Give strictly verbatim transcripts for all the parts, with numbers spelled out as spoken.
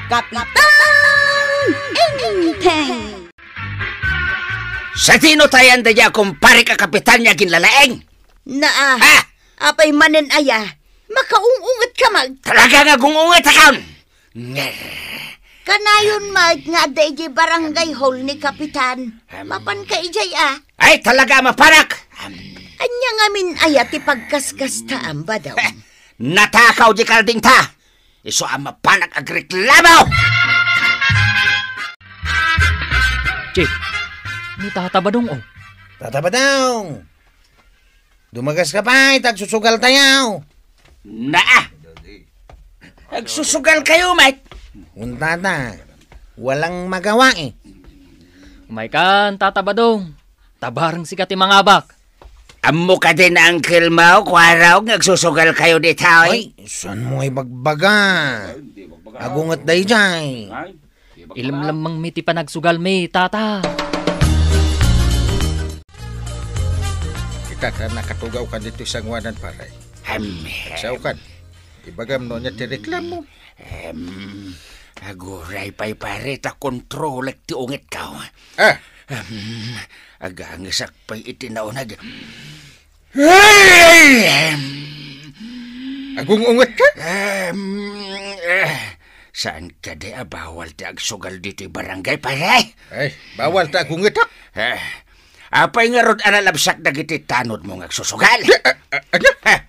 Kapitan Enteng! Sadino tayan dayta a kumpare a kapitan nga aginlalaing? Naa, Ha? Apay manen aya, makaung-unget ka met. Talaga nga gung-unget akon. Nger. Kanayon met nga adda idiay barangay hall ni Kapitan. Em. Mapan ka idiay a? Ay, talaga mapanak. Em. Ania ngamin aya ti pagkaskasta, Badong? Natakaw di kaldingta. Isu a mapanak agreklamo! Chief, ni Tata Badong, oh. Tata Badong! Dumagas ka pay, ta agsusugal tayo. Naa! Agsusugal kayo, met. Unta ta, walang magawa, eh. Umay kan, Tata Badong. Tabareng sika ti mangabak. Ammo kadi na, Uncle Mao, Kuarog, nga agsusugal kayo dita, oy? Ay, saan mo nga ibagbaga? Agunget dayjay. Ilamlammang mi ti panagsugal mi, Tata. Ita, ta nakatugaw ka ditoy sanguanan, pare. Amen. Agsaokan. Ibagam no ania ti reklamo. Em, aguray pay, pare, ta kontrolek ti ungitko. Ah. Em, agangesak pay iti naunag. Ay! Em. Agung-unget ka? Em, eh, saan kadi a bawal ti agsugal ditoy barangay, pare? Ay, bawal ta agungetak. Eh, apay ngarud a nalabsak dagiti tanodmo nga agsusugal? Eh, eh, eh, ania? Eh,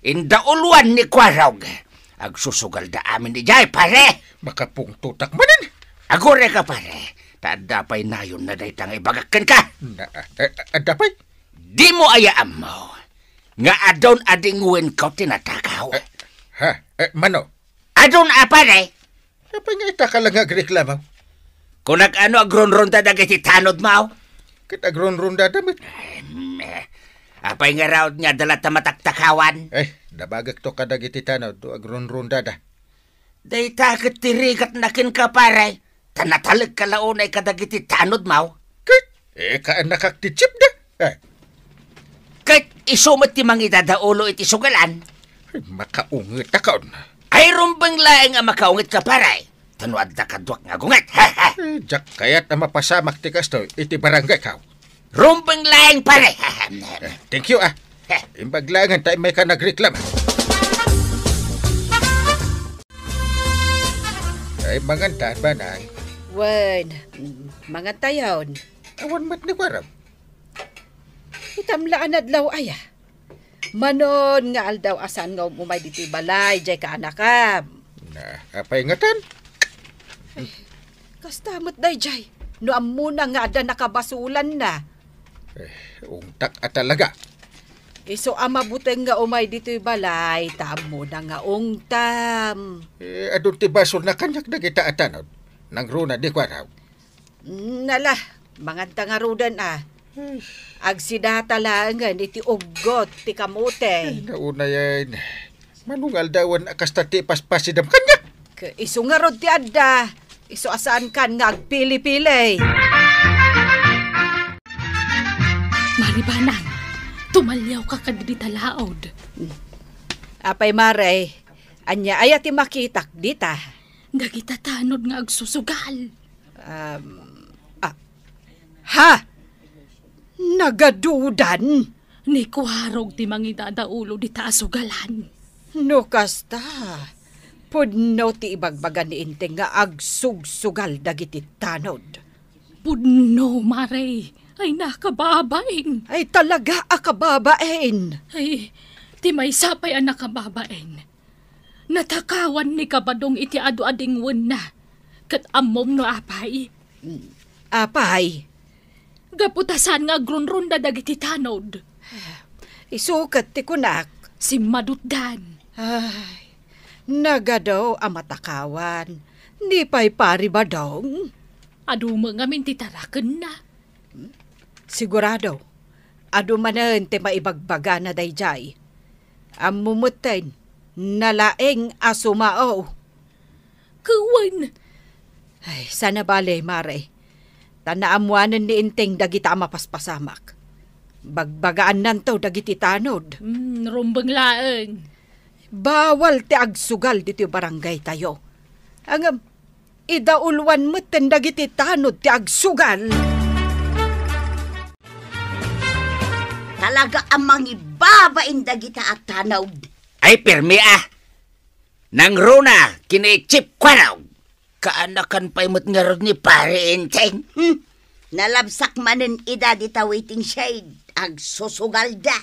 Indauluan ni Kuarog. Agsusugalda amin idiay, pare. Makapungtotak manen. Agurayka, pare. Ta adda pay nayonna dayta nga ibagak kenka. Na, eh, adda pay? Dimo aya ammo nga adun a dingwenko ti natakaw? Eh, ha? Eh, mano? Adun a, pare. Apay nga ita ka lang nga agreklamo? Kunak, ano, agrunrunda dagiti tanodmo? Ket agrunrundada met. Em, eh, apay ngarud nga adda latta mataktakawan? Eh, nabagekto kadagiti tanod, agrunrundada. Dayta ket ti rigatna kenka, pare. Ta natalekka la unay kadagiti tanodmo. Ket, eh, kaannakak ti chief da. Eh. Ket isu met ti mangidadaulo iti sugalan. Ay, makaungetakon. Ay, rumbeng laeng a makaungetka, pare. Ta no adda kaduak nga agunget. Eh, diak kayat a mapasamak ti kastoy iti barangayko. Rumbeng laeng, pare. Eh, thank you, ah. Imbag laengen ta immay ka nagreklamo. Ay, mangantan, banay. Wen, mm, mangantayon. Awan met ni Kuarog. Itam la a nadlaw aya. Manon nga aldaw a saan nga umumay ditoy balay, diay kaanakam. Na, apay ngatan? Kasta met daydiay, no ammona nga adda nakabasulanna. Eh, ungtak a talaga. Isu a mabuteng nga umay ditoy balay, ta ammona nga ungtam. Eh, adun ti basolna kaniak dagita a tanod. Nangruna di kuaraw. Nala, manganta ngaruden a. Ay. Agsidata laengen iti uggot ti kamote. Ay, naunay, ay, manungaldawan a kasta ti ipaspasidam kaniak. Ket isu ngarud ti adda, isu a saankan nga agpili-pili. Maribanang, tumaliawka kadagita laod. Apay, Mare, ania aya ti makitak dita? Dagita tanod nga agsusugal. Um, ah, ha? Nagadudan? Ni Kuarog ti mangidadaulo dita a sugalan. No kasta, pudno ti ibagbaga ni Enteng nga agsugsugal dagiti tanod. Pudno, Mare. Ay, nakababain. Ay, talaga a kababain. Ay, ti maysa pay a nakababain. Natakawan ni Kabadong iti adu a dingwenna. Ket ammom no apay? Mm, apay? Gapu ta saan nga agrunrunda dagiti tanod. Isu ket ti kunak. Simmadutdan. Ay, nagadu a matakawan. Ni pay Pari Badong? Adu met ngamin ti tarakenna. Sigurado, adu manen ti maibagbagana daydiay. Ammo metten, nalaing a sumao. Ket wen. Ay, saan a bale, Mare. Ta naammoanen ni Enteng dagita a mapaspasamak. Bagbagaannanto dagiti tanod. Hmm, rumbeng laeng. Bawal ti agsugal ditoy barangaytayo. Ngem, Idauluan metten dagiti tanod ti agsugal. Talaga a mangibabain dagita a tanod. Ay, permi a. Nangruna ken ni Chief Kuarog. Kaanakan pay met ngarud ni Pari Enteng. Hmm. Nalabsak manen ida dita waiting shed. Agsusugalda.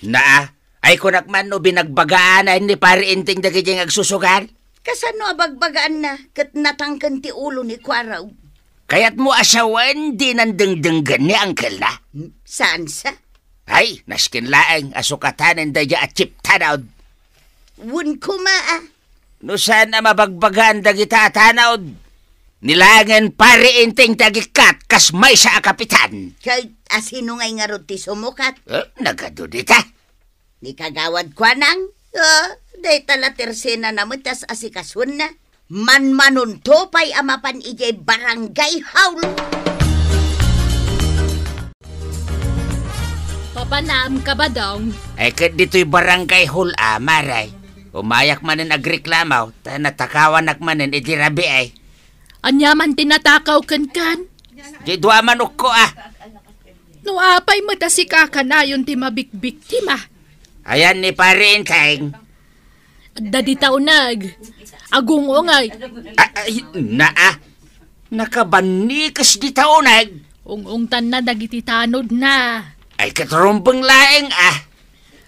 Naa, ay kunak man no binagbagaanna ni Pari Enteng dagiti agsusugal? Kasano a bagbagaanna ket natangken ti ulo ni Kuarog? Kayatmo a sawen dinan dengdenggen ni angkelna? Hmm, saan sa? Ay, nasken laeng a sukatanen daydiay a Chief Tanod. Wen koma a. No saan a mabagbagaan dagita a tanod, ni laengen Pari Enteng ti agikkat kas maysa a kapitan. Ket asino ngay ngarud ti sumukat? Eh, nagadu dita. Ni Kagawad Kuanang? Oh, dayta la tersenana met ti as-asikasuenna. Manmanunto pay a mapan idiay barangay hall. Papanam, Kabadong. Ay, ket ditoy barangay hall a, Mare. Umayak manen agreklamo, ta natakawanak manen idi rabii. Ania man ti natakaw kenkan? Di dua manukko a. No apay met a sika kanayon ti mabikbiktima? Ayan ni Pari Enteng. Adda dita uneg. Agung-ungay. A-, ay, naa. Nakabannikes dita uneg. Ung-ungtanna dagiti tanodna. Ay, ket rumbeng laeng a.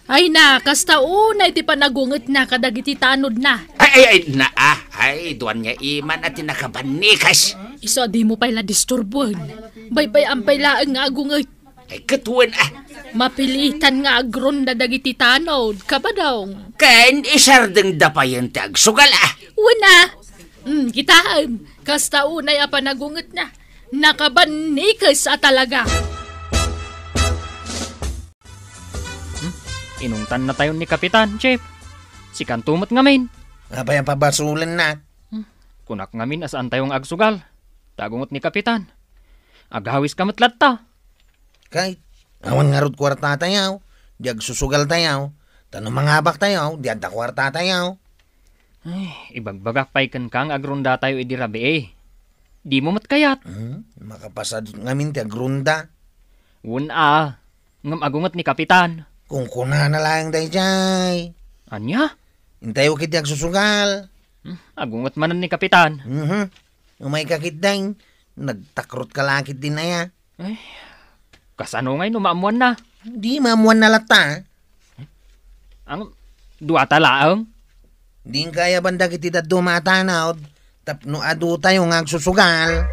Ay na, kasta unay ti panagungetna kadagiti tanodna. Ay, ay, ay, naa. Ay, duan nga iman a ti nakabannikes. Isu a dimo pay la disturbuen. Baybay-am pay laeng nga agunget. Ay, ket wen a. Mapilitan nga agronda dagiti tanod, Kabadong. Ken isardengda payen ti agsugal a. Wen a. Hmm, kitaem, kasta unay a panagungetna. Nakabannikes a talaga. Hmm? Inungtannatayon ni Kapitan, Chief. Sikanto met ngamin. Apay a pabasolennak? Hmm. Kunak ngamin a saantayo nga agsugal. Ta agunget ni Kapitan. Agawiska met latta. Kay, awan ngarud kuartatayo, di agsusugaltayo. Ta no mangabaktayo, di adda kuartatayo. Ay, ibagbagak pay kenka nga agrondatayo idi rabii. Dimo met kayat? Hmm, makapasadut ngamin ti agronda. Wen a, ngem agunget ni Kapitan. Kunkunana laeng daydiay. Ania? Intayo ketdi agsusugal. Hmm, agunget manen ni Kapitan. Mhm. Umayka ketdin, nagtakrotka la ketdin aya. Ay, kasano ngay no maammoanna? Di maammoanna latta. Ang duata laeng? Di kaayaban dagiti dadduma a tanod tapno adutayo nga agsusugal.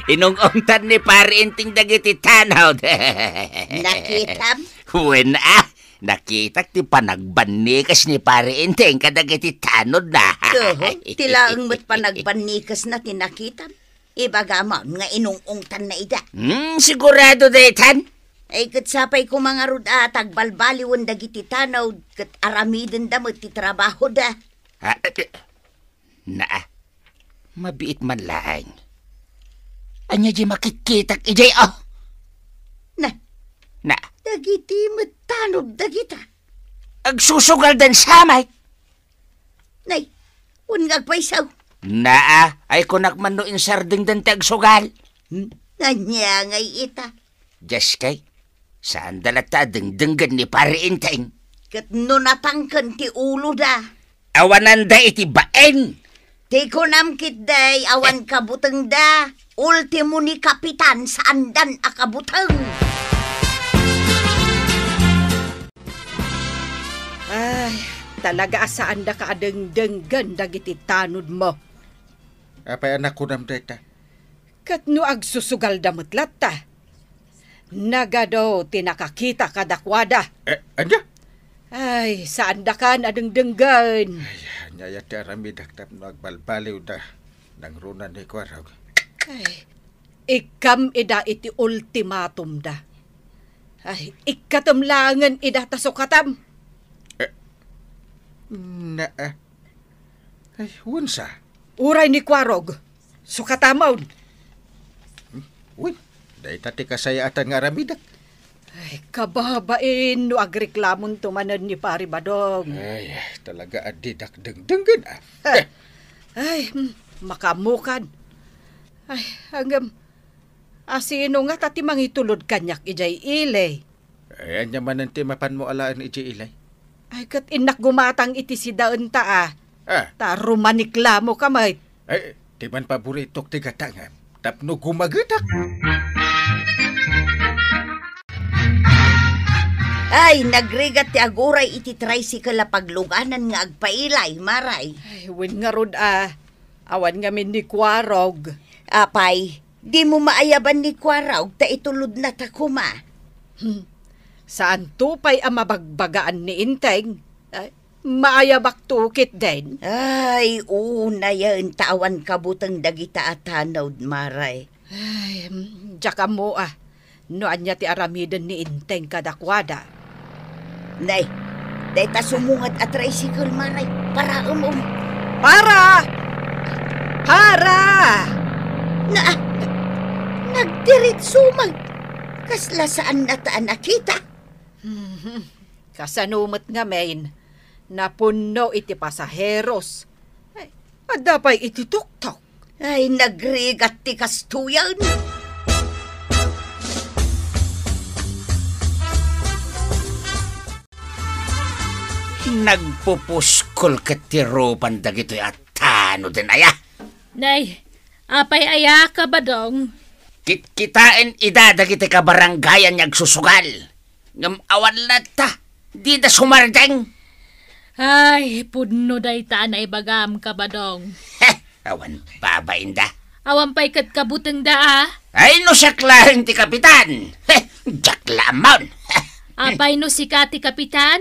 Inung-ungtan ni Pari Enteng dagiti tanod. Nakitam? Wen a, nakitak ti panagbannikes ni Pari Enteng kadagiti tanodna. Toho, ti laeng met panagbannikesna ti nakitam. Ibagam nga inung-ungtanna ida. Hmm, sigurado daytan. Ay, ket sapay koma ngarud a tagbalbaliwen dagiti tanod, ket aramidenda met ti trabahoda. Ah, eh, eh, naa, mabiit man laeng. Ania di makitkitak idiay, oh? Na. Na. Dagiti met tanod dagita. Agsusugaldan samay. Nay, wen nga agpayso. Naa, ay kunak man no insardengdan ti agsugal. Hmm? Ania ngay ita? Diaskay, saanda latta a dengdenggen ni Pari Enteng. Ket no natangken ti uloda. Awananda iti bain. Ti kunam ketdi, awan kabutengda. Ultimo ni Kapitan, saandan a kabuteng. Ay, talaga a saandaka a dengdenggen dagiti tanodmo. Apay a nakunam dayta? Ket no agsusugalda met latta, nagadu ti nakakita kadakuada. Eh, ania? Ay, saandakan a dengdenggen. Ay, ania aya ti aramidak tapno agbalbaliwda nangruna ni Kuarog? Ay, ikkam ida iti ultimatumda. Ay, ikkatem laengen ida ta sukatam. Eh, na, eh. Ay, wen sa? Uray ni Kuarog, sukatamon. Hmm? Uy, dayta ti kasayaatan nga aramidak. Ay, kababain no agreklamonto manen ni Pari Badong. Ay, talaga a didak dengdenggen, ah. Ay, hmm, makaammokan. Ay, ngem, asino ngata ti mangitulod kaniak idiay ili? Ay, ania manen ti mapanmo alaen idiay ili? Ay, ket innak gumatang iti sidaenta, ah. Ah. Ta rumaniklamoka met. Ay, ti man paboritok ti gatangem tapno gumagetak. Ay, nagrigat ti aguray iti tricycle a pagluganan nga agpailay, Maray. Ay, wen ngarud, ah. Awan ngamin ni Kuarog. Apay, dimo maayaban ni Kuarog ta itulodna ta koma. Hmm. Saanto pay a mabagbagaan ni Enteng? Ay, maayabakto ketdin? Ay, unayen ta awan kabuteng dagita a tanod, Maray. Ay, mm, diak ammo, ah, no ania ti aramiden ni Enteng kadakuada. Nay, dayta sumunget a tricycle, Maray. Paraem, um. Para! Para! Na, nagdiritso man. Kasla saannata a nakita. Mhm. Kasano met ngamin, napunno iti pasaheros. Ay, adda pay iti tuktok. Ay, nagrigat ti kastoyen. Nagpupuskol ket ti rupan dagitoy a tanoden aya. Nay, apay aya, Kabadong? Kitkitaen ida dagiti kabarangayan nga agsusugal. Ngem awan latta, dida sumardeng. Ay, pudno dayta a naibagam, Kabadong. Heh, awan babainda. Awan pay ket kabutengda, a? Ay, no siak laeng ti kapitan. Heh, diak la ammaon. Heh. Apay no sika ti kapitan?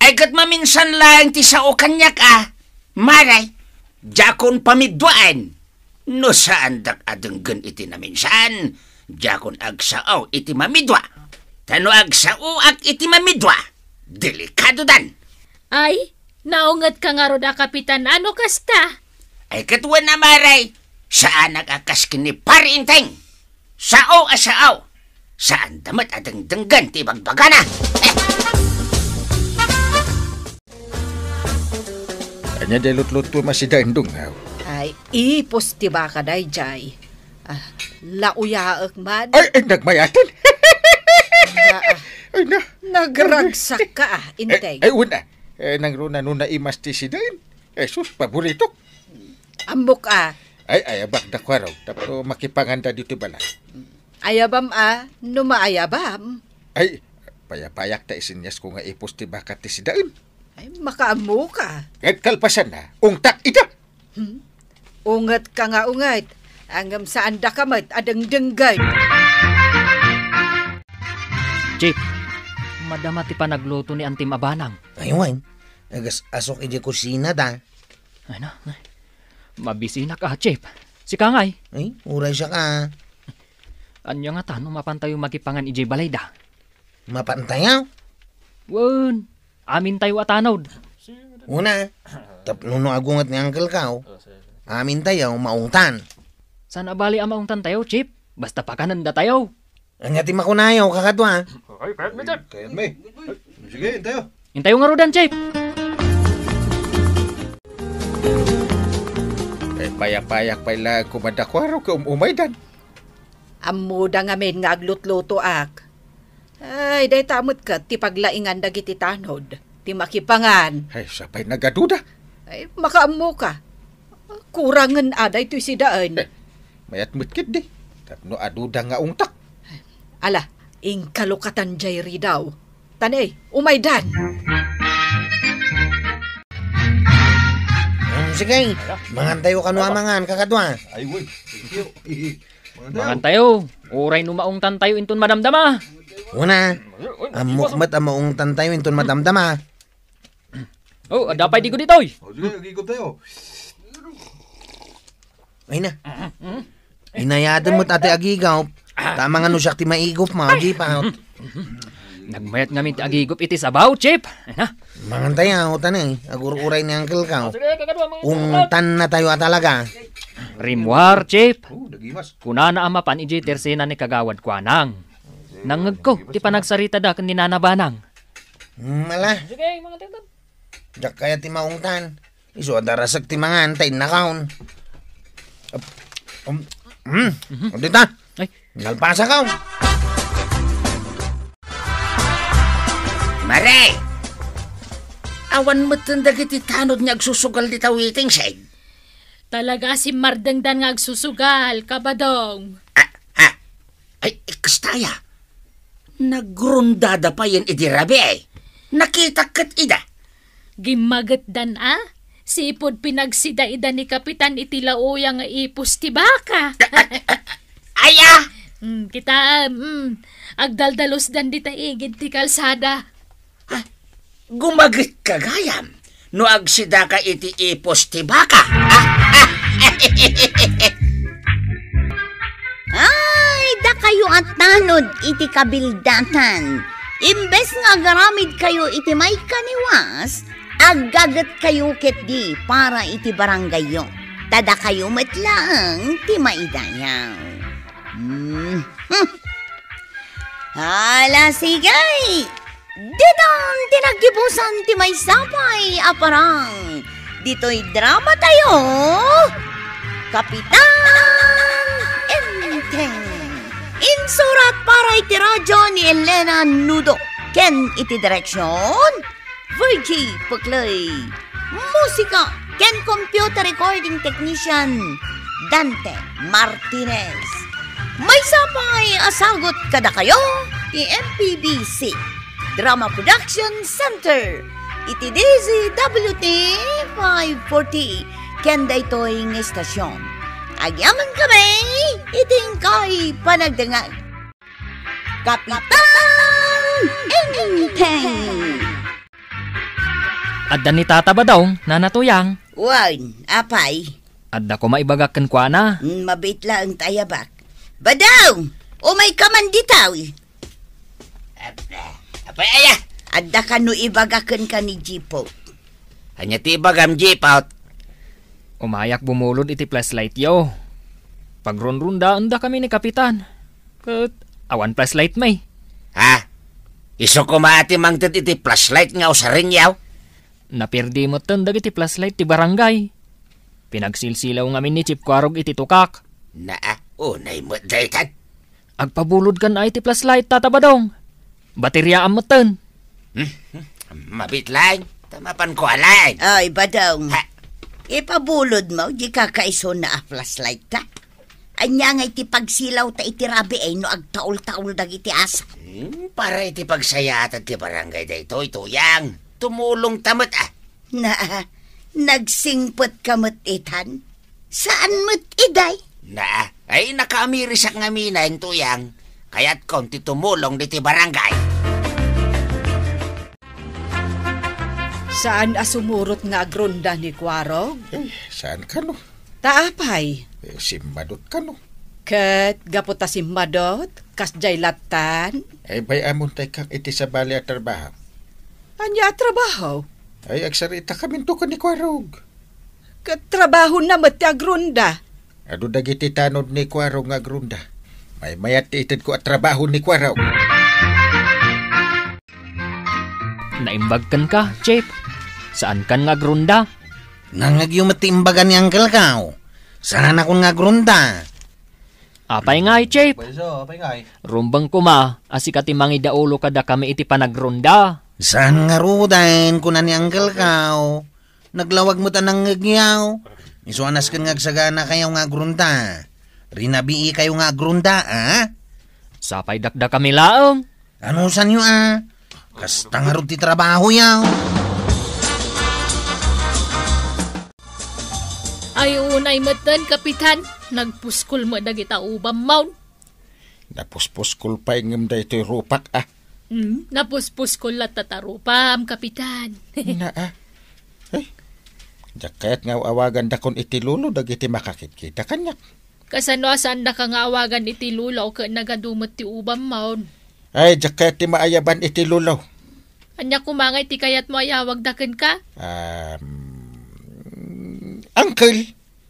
Ay, ket maminsan laeng ti sao kaniak, a. Maray, diakon pamiduaen. No saandak a denggen iti naminsan, diakon agsao iti mamidua. Ta no agsaoak iti mamidua, delikadodan. Ay, naungetka ngarud a kapitan a no kasta? Ay, ket wen a, Maray, saanak a kas ken ni Pari Enteng. Sao a sao. Saanda met a dengdenggen ti ibagbagana. Eh. Ania diay lutlutuem a sidaen, Dunggaw? Ay, ipos ti baka daydiay. Ah, lauyaek man. Ay, ay, nagmayaten. Ah, ah. Ay, na. Nagragsakka, a, Enteng. Ay, ay, wen a. Eh, nangruna no naimas ti sidaen. Jesus, paboritok. Ammok, a. Ay, ayabak da Kuarog, tapno makipanganda ditoy balay. Ayabam, a, no maayabam. Ay, payapayak ta isinyasko nga ipos ti baka ti sidaen. Ay, makaammoka. Ket kalpasanna, ungtak ida. Hmm? Ungetka nga unget, ngem saandaka met a dengdenggen. Chief, madama ti panagluto ni Antim a banang. Ay, wen. Agas-asok idiay kusina da. Ay na, ay. Mabisinak a, Chief. Sika ngay? Ay, uray siak a. Ania ngata no mapantayo makipangan idiay balayda? Mapantayo? Wen, amintayo a tanod. Una, tapno no agunget ni Uncle Kao, amintayo maungtan. Saan a bali a maungtantayo, Chief? Basta pakanendatayo. Ania ti makunayo, kakadua? Ay, kayatmi, Chief. Kayatmi. Sige, intayo. Intayo ngaruden, Chief. Eh, payapayak pay la kumadda Kuarog ket um-umaydan. Ammoda ngamin nga aglutlutoak. Ay, dayta met ket ti paglaingan dagiti tanod, ti makipangan. Ay, sapay nagaduda. Ay, makaammoka. Kurangen a daytoy sidaen. Eh, mayat met ketdi. Tapno aduda nga ungtak. Ala, inkalokatan jay ridaw. Tan, eh, umaydan. Hmm, sige, mangantayo kano a mangan, kakadua. Ay, uy. Thank you. Mangantayo. Uray no maungtantayo inton madamdama. Una, ammok met a maungtantayo inton madamdama. Oh, adda pay digo ditoy. O, sige, agigop tayo. Ay na. Inayadem met a ti agigop. Tama nga no siak ti maigop mo, di pa. Nagmayat ngamin ti agigop iti sabaw, Chief. Ay na. Mangantayo, tanay. Agur-uray ni Uncle Kao. O, sige, kakadua, mangungtannatayo a talaga. Rimmuar, Chief. Oh, nagimas. Kunana a mapan idiay tersena ni Kagawad Kuanang. Nangngegko ti panagsaritada ken ni Nana Banang. Hmm, ala. Sige, mga taytan. Diak kayat ti maungtan. Isu a darasek ti mangan, ta innakaon. Um, hmm, Mhm. Dita. Ay. Nalpasakaw. Mare! Awan metten dagiti tanod nga agsusugal dita waiting shed. Talaga, simmardengdan nga agsusugal, Kabadong. Ah, ah. Ay, kasta aya. Nagrondada payen idi rabii. Nakitak ket ida. Gimmagetdan a? Sipud pinagsida ida ni Kapitan iti lauyang nga ipos ti baka. Aya! Mm, kitaem, mm, agdaldalusdan dita igid ti kalsada. Ah, gumaget ka gayam no agsidaka iti ipos ti baka? Ah, ah. Ay, dakayo a tanod iti kabildatan. Imbes nga agaramidkayo iti maikaniwas, aggagetkayo ketdi para iti barangayyo. Ta dakayo met laeng ti maidayaw. Hmm. Hmm. Hala, sige! Ditan ti naggibusan ti maysa pay a parang. Ditoy drama tayo, Kapitan Enteng. Insurat para iti radyo ni Elena Nudo ken iti direksyon, Virgie Puclay. Musika ken computer recording technician, Dante Martinez. Maysa pay a sagut kadakayo ti M P B C Drama Production Center iti D Z W T five forty ken daytoy nga istasyon. Agyamankami iti inkay panagdengngeg. Kapitan Enteng! Adda ni Tata Badong, Nana Tuyang. Wen, apay? Adda koma ibagak kenkuana. Mm, mabiit laeng ta ayabak. Badong! Umayka man ditoy. Apay aya? Adda kano ibagak kenka ni Jipot. Ania ti ibagam, Jipot? Umayak bumulod iti flashlightyo. Pagronrondaendakami ni Kapitan. Ket awan flashlight met. Ha? Isu koma ti mangted iti flashlight nga usaringyo? Naperdi metten dagiti flashlight ti barangay. Pinagsilsilaw ngamin ni Chief Kuarog iti tukak. Naa, unay met daytan. Agpabulod kan ay ti flashlight, Tata Badong. Bateriaam metten. Hmm, hmm. Mabiit laeng, ta mapanko a laeng. Ay, Badong. Ha? Ipabulodmo di kakaisuna a flashlight ta. Ania ngay ti pagsilawta iti rabii no agtaul-taul dagiti asa? Hmm, para iti pagsayaat ti barangay daytoy, Tuyang. Tumulongta met, a. Na, nagsingpetka met itan? Saan met idiay? Na, ay, nakaamirisak ngamin, Tuyang. Kayatkon ti tumulong ditoy barangay. Saan a sumurot nga agronda ni Kuarog? Eh, saan kano? Ta apay? Eh, simmadot kano? Ket gapu ta simmadot, kasdiay lattan? Ay, bay-amon tay kak iti sabali a trabaho. Ania a trabaho? Ay, agsaritakami ken ni Kuarog. Ket trabahona met ti agronda. Adu dagiti tanod ni Kuarog nga agronda. Maymayat ti itedko a trabaho ni Kuarog. Naimbag kenka, Chief. Saankan nga agronda? Nangngegyo met ti imbaga ni Uncle Kao. Saanakon nga agronda. Apay ngay, Chief? Paiso, apay ngay? Rumbeng koma a sika ti mangidaulo kadakami iti panagronda. Saan ngaruden, kuna ni Uncle Kao. Naglawag met a nangngegyo. Isu a nasken nga agsaganakayo nga agronda. Rinabiikayo nga agronda, a? Sapay dakdakami laeng. Anusanyo, a? Kasta ngarud ti trabahoyo. Ay, unay metten, Kapitan. Nagpuskol met dagita ubammon. Napuspuskol pay ngem daytoy rupak, a. Hmm, napuspuskol latta ta rupam, Kapitan. Na, a. Ay, diak kayat nga aw-awagandakon iti lolo dagiti makakitkita kaniak. Kasano a saandaka nga awagan iti lolo ket nagadu met ti ubammon? Ay, diak kayat ti maayaban iti lolo. Ania koma ngay ti kayatmo a yawagda kenka? Um, uncle.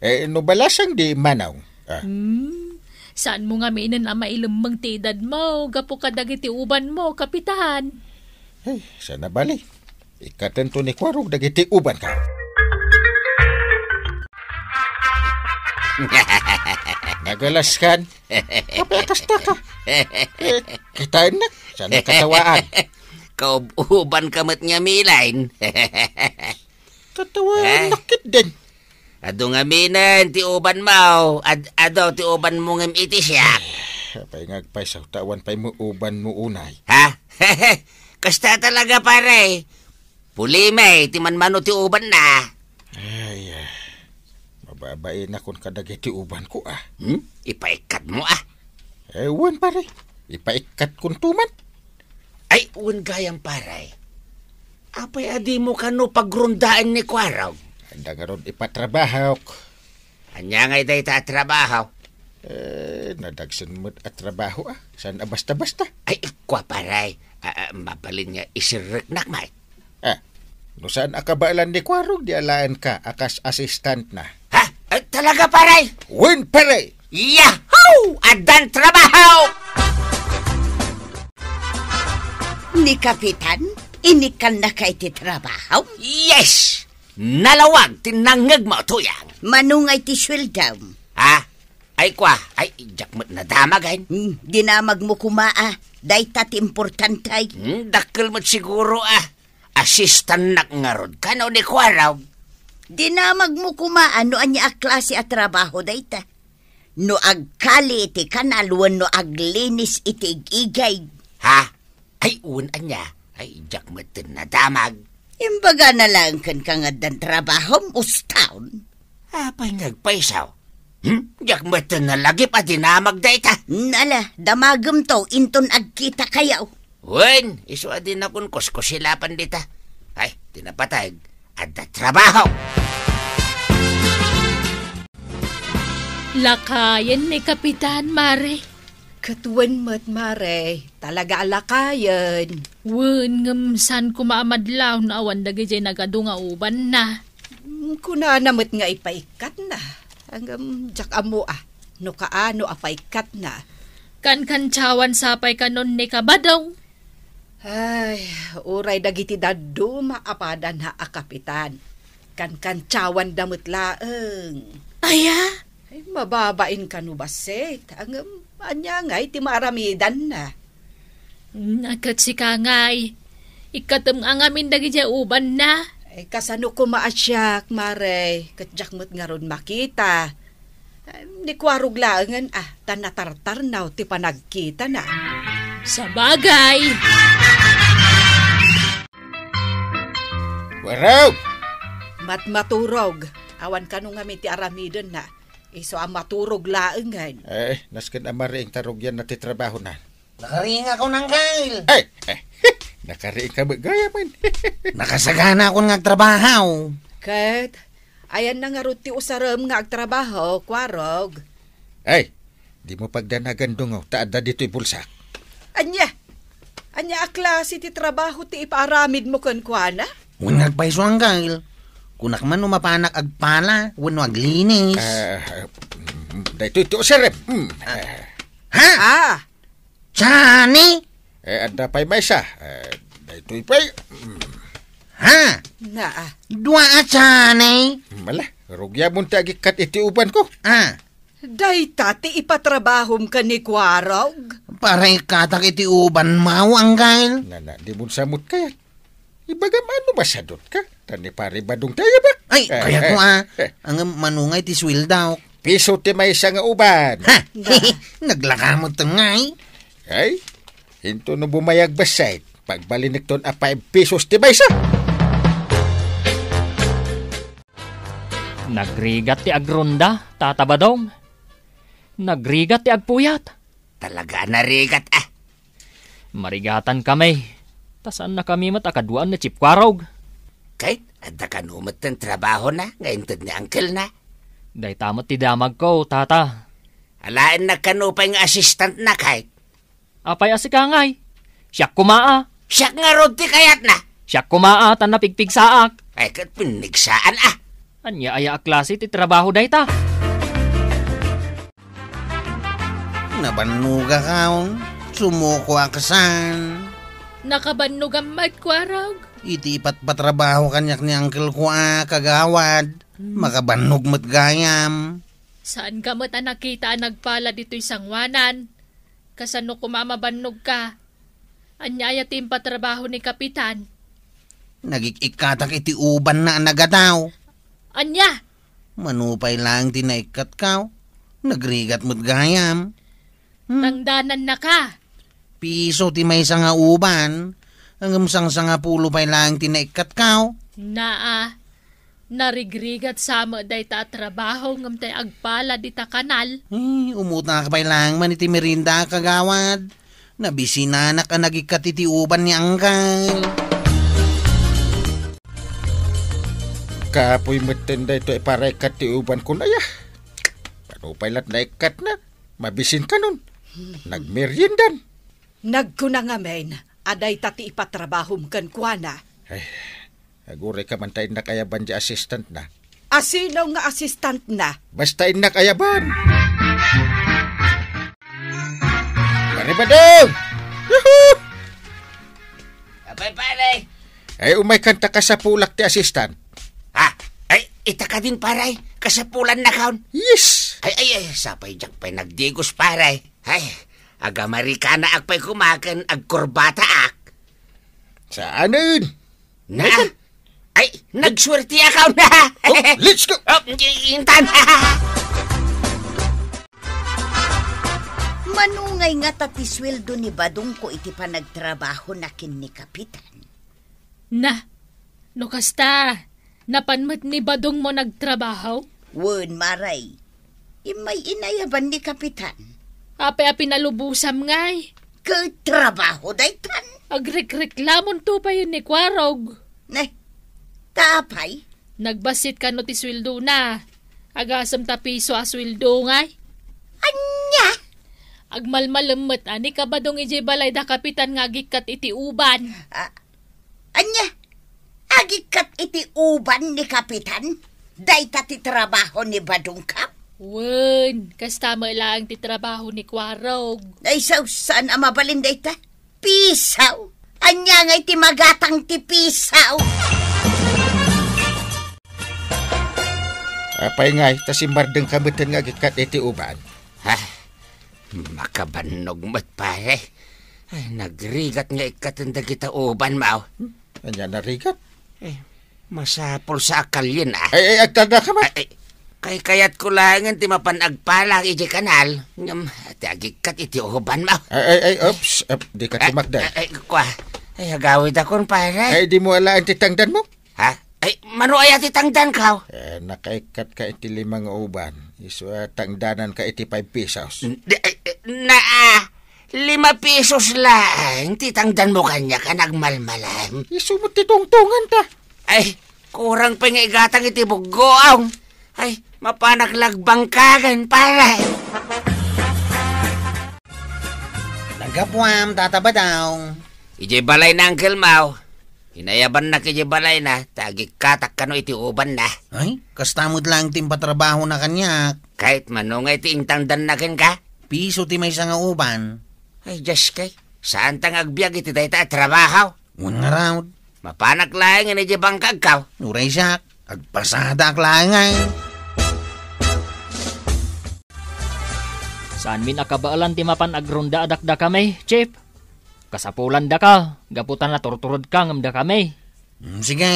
Eh, no balasang di manong. A. Hmm, Saanmo ngaminen a mailemmeng ti edadmo gapu kadagiti ubanmo, Kapitan? Ay, saan a bali. Ikkatento ni Kuarog dagiti ubanko. Nagalaskan? Apay a kasta ka? Eh, kitaennak. Saan a katawaan? Kaub-ubanka met ngaminen. Katawaan Eh? nakit din. Adu ngaminen ti ubanmo, ad-, adu ti ubanmo ngem iti siak. Apay nga agpayso, ta awan pay mo ubanmo unay. Ha? Kasta talaga, pare. Pulime ti manmano ti ubanna. Ay, ah. Mababainak kadagiti ubanko, ah. Hmm? Ipaikkatmo, ah. Eh, wen, pare. Ipaikkatkonto man. Ay, wen gayam, pare. Apay a dimo kano pagrondaen ni Kuarog? Adda ngarud ipatrabahok. Ania ngay dayta a trabaho? Eh, nadagsen met a trabaho, ah. Saan a basta-basta? Ay, ikua, pare. Ah, ah, mabalin nga isirreknak met. Ah, no saan a kabaelan ni Kuarog, di alaenka a kas assistant na. Ha? Eh, talaga, pare? Wen, pare! Yahoo! Addan trabaho! Ni Kapitan, inikannaka iti trabaho? Yes! Nalawag ti nangngegmo, Tuyang. Mano nga iti sueldom? Ha? Ay, kua, ay, diak met nadamagen. Hmm, dinamagmo koma, ah. Dayta ti importante. Hmm, dakkel met siguro, ah. Assistantnak ngarud kano ni Kuarog. Dinamagmo koma, ah, no ania a klase a trabaho dayta. No agkali iti kanal wenno aglinis iti ig-igay. Ha? Ay, wen ania? Ay, diak metten nadamag. Imbagana laeng kenka nga addan trabahom, uston. Apay nga agpayso? Hmm? Diak metten nalagip a dinamag dayta. Nala, damagemto inton agkitakayo. Wen, isu a dinakon kuskusilapan dita. Ay, ti napateg, adda trabaho. Lakayen ni Kapitan, Mare. Ket wen met, Mare, talaga a lakayen. Wen, ngem saan koma a madlaw no awan dagidiay nagadu nga ubanna. Mm, kunana met nga ipaikkatna. Ngem diak ammo a, no kaano a paikkatna. Kankantiawan sa pay kanon ni Kabadong. Ay, uray dagiti dadduma a padana a kapitan. Kankantiawanda met laeng. Aya? Ay, mababain kano bassit. Ngem, ania ngay ti maaramidanna? Mm, ket sika ngay, ikkatem nga ngamin dagidiay ubanna. Ay, kasano koma a siak, Mare, ket diak met ngarud makita. Em, ni Kuarog laengen, ah, ta natartarnaw ti panagkitana. Sabagay. Kuarog! Matmaturog. Awan kano ngamin ti aramidenna. Isu a maturog laengen. Eh, nasken a mariing ta rugianna ti trabahona. Nakariingakon, Angkel. Ay, eh, nakariingka met gayamen. Nakasaganakon nga agtrabaho. Ket, ayanna ngarud ti usarem nga agtrabaho, Kuarog. Ay, dimo pagdanagan dungaw, ta adda ditoy bulsak. Ania? Ania a klase ti trabaho ti ipaaramidmo kenkuana? Wen nga agpayso, Angkel. Kunak man no mapanak agpala wenno aglinis. Ah, mm, daytoy ti usarem. Mm, ah. Ha? Ah. Tiani? Eh, adda pay maysa. Eh, daytoy pay. Mm. Ha? Naa. Dua a tiani? Mala, rugiamon ti agikkat iti ubanko. Ah. Dayta ti ipatrabahom ken ni Kuarog? Para ikkatak iti ubanmo, Angkel. Nana, di mo samot kayat. Ibagam ano masadotka? Ta ni Pare Badong tayo ba? Ay, eh, kayatko, eh, ah. Eh. Ang manungay ti sweldo. Piso ti maysa nga uban. Ha? Naglaka met ngay. Ay, into no bumayag bassit, pagbalinekton a five pesos ti maysa. Nagrigat ti agronda, Tata Badong. Nagrigat ti agpuyat. Talaga a narigat, ah. Marigatan kami. Ta saan na kami met a kaduaan ni Chief Kuarog. Ket, adda kano met ti trabahona nga inted ni uncle na? Dayta met ti damagko, Tata. Alaennak kano pay nga assistant na, ket? Apay a sika ngay? Siak koma a. Siak ngarud ti kayatna. Siak koma a, ta napigpigsaak. Ay, ket pinnigsaan a. Ania aya a klase ti trabaho dayta? Nabannogak, aw. Sumuko a kasan. Nakabannogam met, Kuarog. Iti ipatpatrabaho kaniak ni Uncle ko a, kagawad. Hmm. Makabannog met gayam. Saanka met a nakita a nagpala ditoy sangoanan? Kasano koma a mabannogka? Ania aya ti impatrabaho ni Kapitan? Nagik-ikkatak iti ubanna a nagadaw. Ania? Mano pay laeng ti naikkatka? Nagrigat met gayam. Hmm? Tangdanannaka. Piso ti maysa nga uban, ngem sangsangapulo pay laeng ti naikkatka. Naa, narigrigat sa met dayta a trabaho ngem tay agpala dita kanal. Eh, umutak pay laeng man iti merienda, kagawad. Nabisinanak a nagikkat iti uban ni Angkal. Kapoy metten daytoy para ikkat ti uban kun aya. Mano pay lat naikkatna? Mabisin kanon. Nagmeriendan. Nagkuna ngamin a dayta ti ipatrabahom kenkuana. Ay, aguray ka man ta innak ayaban di assistant na. A sino nga assistant na? Basta innak ayaban. Pare Badong! Yuhu! Apay, pare? Ay, umay kanta kasapulak ti assistant. Ha? Ay, ita kadin, pare. Kasapulan na kaon. Yes! Ay, ay, ay, sapay diak pay nagdigos, pare. Ay, agamarikana ak pay kumaken agkurbata ak. Saanen? Na? Ay, nagsuwerte akaw na. Oh, let's go. Oh, intan. Mano ngay ngata ti sueldo ni Badong ko iti panagtrabaho na ken ni Kapitan? Na, no kasta, napan met ni Badong mo nagtrabaho? Wen, maray. Immay inayaban ni Kapitan. Apay a pinalubosam ngay? Ket trabaho daytan. Agrekreklamonto pay ni Kuarog. Ne, ta apay? Nagbassit kano ti sueldona. Agasem ta piso a sueldo ngay. Ania? Agmalmalem met a ni Kabadong idiay balay da Kapitan nga agikkat iti uban. A-, Ania? Agikkat iti uban ni Kapitan? Dayta ti trabaho ni Badong ka? Wen, kasta met laeng ti trabaho ni Kuarog. Ay, sus, saan a mabalin dayta? Pisaw? Ania ngay ti magatang ti pisaw? Apay ngay, ta simmardeng ka metten nga agikkat iti uban? Ha? Makabannog met, pare. Ay, nagrigat nga ikkaten dagita uban, maw. Hmm? Ania narigat? Eh, masapul sa a kalien, ah. Ay, ay, agtada ka, ma. Ay, ay, kaykayatko laengen ti mapan agpala idiay kanal. Ngem, ti agikkat iti uban, maw. Ay, ay, ay, oops, ap, di ka tumakdan. Ay, ay, kua. Ay, agawidakon, pare. Ay, dimo alaen ti tangdanmo? Ha? Ay, mano aya ti tangdanko? Eh, nakaikkat ka iti lima nga uban. Isu a tangdanan ka iti five pesos. N-, di, ay, eh, naa, lima pesos laeng ti tangdanmo kaniak a nagmalmalem. Isu met ti tungtongan ta. Ay, kurang pay nga igatang iti buggoong. Ay, mapanak lagbangkagen, pare. Naggapuam, Tata Badong. Idiay balay na, Uncle Mau. Inayabannak idiay balayna, ta agikkatak kano iti ubanna. Ay, kasta met laeng ti impatrabahona kaniak. Ket mano nga iti intangdanna kenka? Piso ti maysa nga uban. Ay, Diyos kay, saanta nga agbiag iti dayta a trabaho? Wen ngarud. Mapanak laengen idiay bangkagko. Uray siak, agpasadaak laeng. Saanmin a kabaelan ti mapan agrunda a dakdakami, Chief? Kasapulandaka, gapu ta naturturodka ngem dakami. Mm, sige.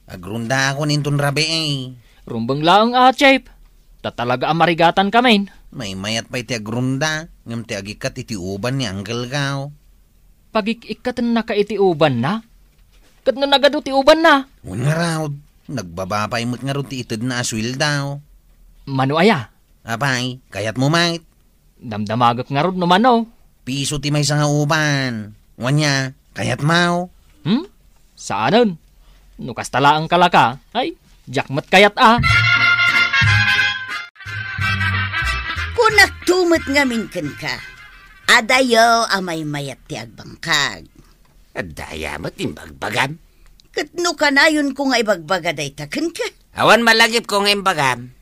Agrundaakon inton rabii. Rumbeng laeng a, Chief. Ta talaga a marigatankamin. Maymayat pay ti agrunda, ngem ti agikkat iti uban ni Uncle Gao. Pagik-ikkatennaka iti ubanna? Ket no nagadu ti ubanna? Wen ngarud, nagbaba pay met ngarud ti itedna a sueldo. Mano aya? Apay, kayatmo met? Damdamagek ngarud no mano. Piso ti maysa nga uban. Wen aya, kayatmo? Hmm? Saanen. No kasta laeng kalaka, ay, diak met kayat a. Kunakto met ngamin kenka, adayo a maymayat ti agbangkag. Adda aya met imbagbagam? Ket no kanayonko nga ibagbaga dayta kenka? Awan malagipko nga imbagam.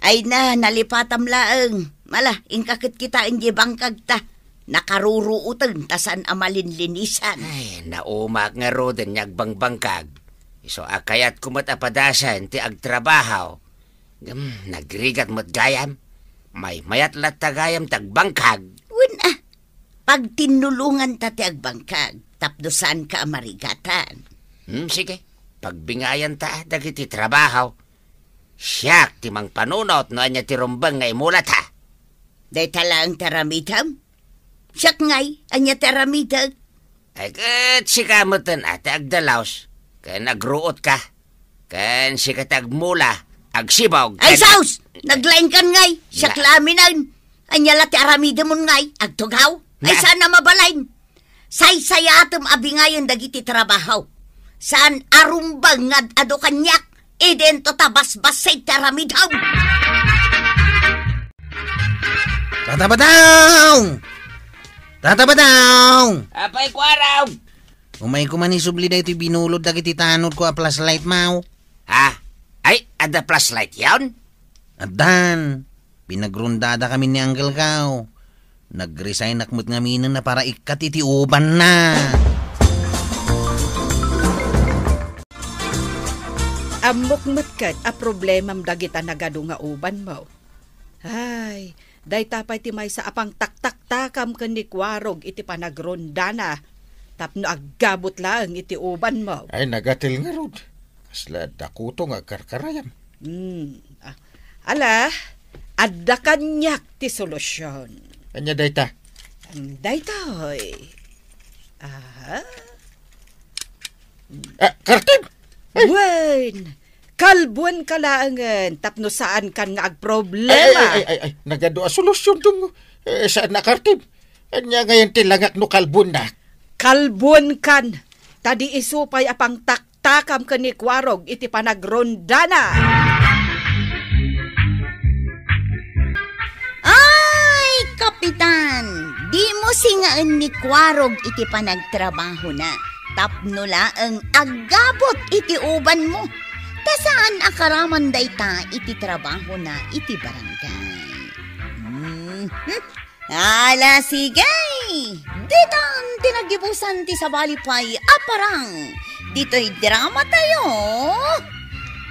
Ay na, nalipatam laeng. Ala, inka ket kitaen diay bangkagta. Nakaruruoten ta saan a malinlinisan. Ay, naumaak ngaruden nga agbangbangkag. Isu a kayatko met a padasen ti agtrabaho. Ngem, nagrigat met gayam. Maymayat latta gayam ti agbangkag. Wen a, pagtinnulonganta ti agbangkag, tapno saanka a marigatan. Hmm, sige. Pagbingayanta dagiti trabaho. Siak ti mangpanunot no ania ti rumbeng nga imulata. Dayta laeng ti aramidem? Siak ngay, ania ti aramidek? Ay, ket sika metten a ti agdalaus, ken agruotka, ken sika ti agmula, agsibog, Ay, ken sus! Naglaingkan ngay, siak La- la aminen. Ania la ti aramidemon ngay, agtugaw? Ay, Na- saan a mabalin? Saysayatem a bingayen dagiti trabaho. Saan a rumbeng nga ad-adu kaniak, idinto ta basbassit ti aramidem. Tata Badong! Tata Badong! Apay, Kuarog! Umayko man isubli daytoy binulod dagiti tanodko a flashlight, maw. Ha? Ay, adda flashlight yon? Addan. Pinagrundada kami ni Uncle Kao. Nagresignak met ngaminen a para ikkat iti ubanna. Ammok met ket a problemam dagita nagadu nga ubanmo. Ay, dayta pay ti maysa a pangtaktaktakam ken ni Kuarog iti panagrundana tapno aggabut laeng iti ubanmo. Ay, nagatel ngarud. Kasla dakuto nga agkarkarayam. Hmm. Ah, ala, adda kaniak ti solusion. Ania dayta? Daytoy. Aha. Ah, kartib! Ay! Wen, kalbuenka laengen tapno saankan nga agproblema. Ay, ay, ay, ay, ay, nagadu a solusion, Dong. Eh, saan a kartib? Ania ngayen ti langak no kalbuennak? Kalbuenkan, ta di isu pay a pangtak- takam ken ni Kuarog iti panagrondana. Ay, Kapitan, dimo singaen ni Kuarog iti panagtrabahona tapno laeng aggabut iti ubanmo. Ta saan a karaman dayta iti trabahona iti barangay. Mhm. Ala, sige! Ditan ti nagibusan ti sabali pay a parang ditoy drama tayo,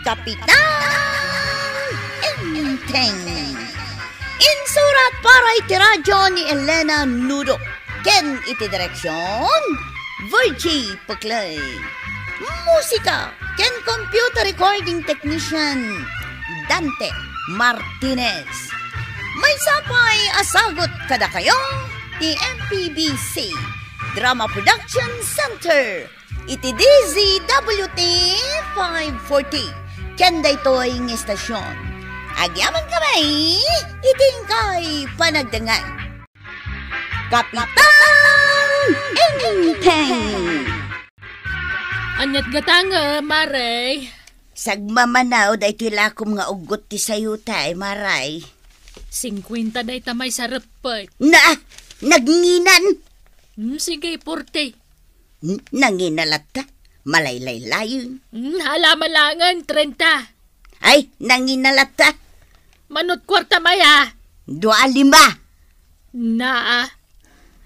Kapitan Enteng. Insurat para iti radyo ni Elena Nudo. Ken iti direksyon, Virgie Puklay. Musika ken computer recording technician, Dante Martinez. Maysa pay a sagut kadakayo ti M P B C Drama Production Center iti D Z W T five forty ken daytoy nga estasyon. Agyamankami iti inkay panagdengngeg. Kapitan Enteng. Aniat gatangem, Mare? Sagmamanaw daytoy lakom nga uggot ti sayotay, Maray. Singkuenta dayta maysa reppet. Na, nagnginan. Hmm, sige, forty. N-, nangina latta. Malaylaylayen. Hmm, ala malangen, trenta. Ay, nangina latta. Manut kuarta maya. Dua a lima. Naa.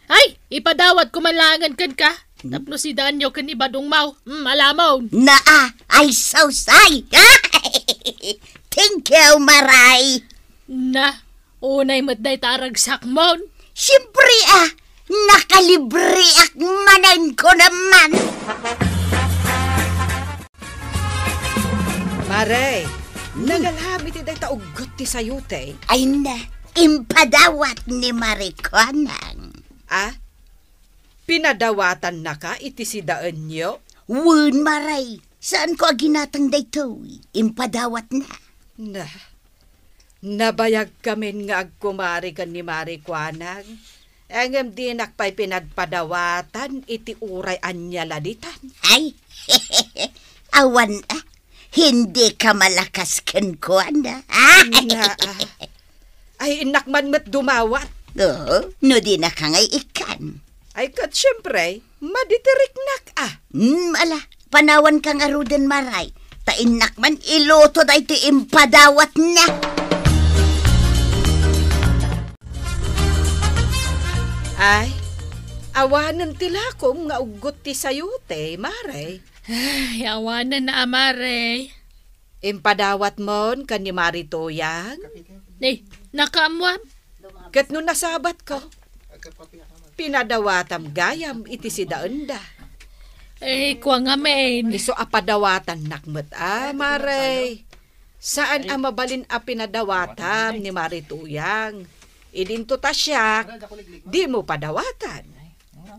Ay, ipadawatko man laengen kenka. Tapno sidaanyo ken ni Badong Mau. Hmm, alamon. Naa, ay, sausay. Thank you, Maray. Na, unay met dayta a ragsakmon. Siyempre, ah, nakalibreak manen ko naman. Mare, hmm, nagalham iti dayta uggot ti sayote. Ay na, impadawat ni Mare Kuanang. Ah? Pinadawatannaka iti sidaenyo? Wen, Maray, saanko a ginatang daytoy. Impadawatna. Na, nabayagkamin nga agkumari ken ni Mare Kuanang. Ngem dinak pay pinadpadawatan iti uray ania la ditan. Ay, awan a, hindi ka malakas kenkuana. Ay, naa. Ay, innak man met dumawat. Oo, no dinaka ngay ikkan. Ay, ket siyempre, maditiriknak a. Hmm, ala, panawanka ngaruden, Maray. Ta innak man iluto daytoy impadawatna. Ay, awanen ti lakom nga uggot ti sayote, Mare. Ay, awanen na, Mare. Impadawatmon ken ni Mari Tuyang? Ni, nakaammoam? Ket no nasabatko, pinadawatam gayam iti sidaenda. Eh, kua ngamin. Isu a padawatannak met, a, Mare. Saan a mabalin a pinadawatam ni Mari Tuyang. Idinto ta siak, dimo padawatan.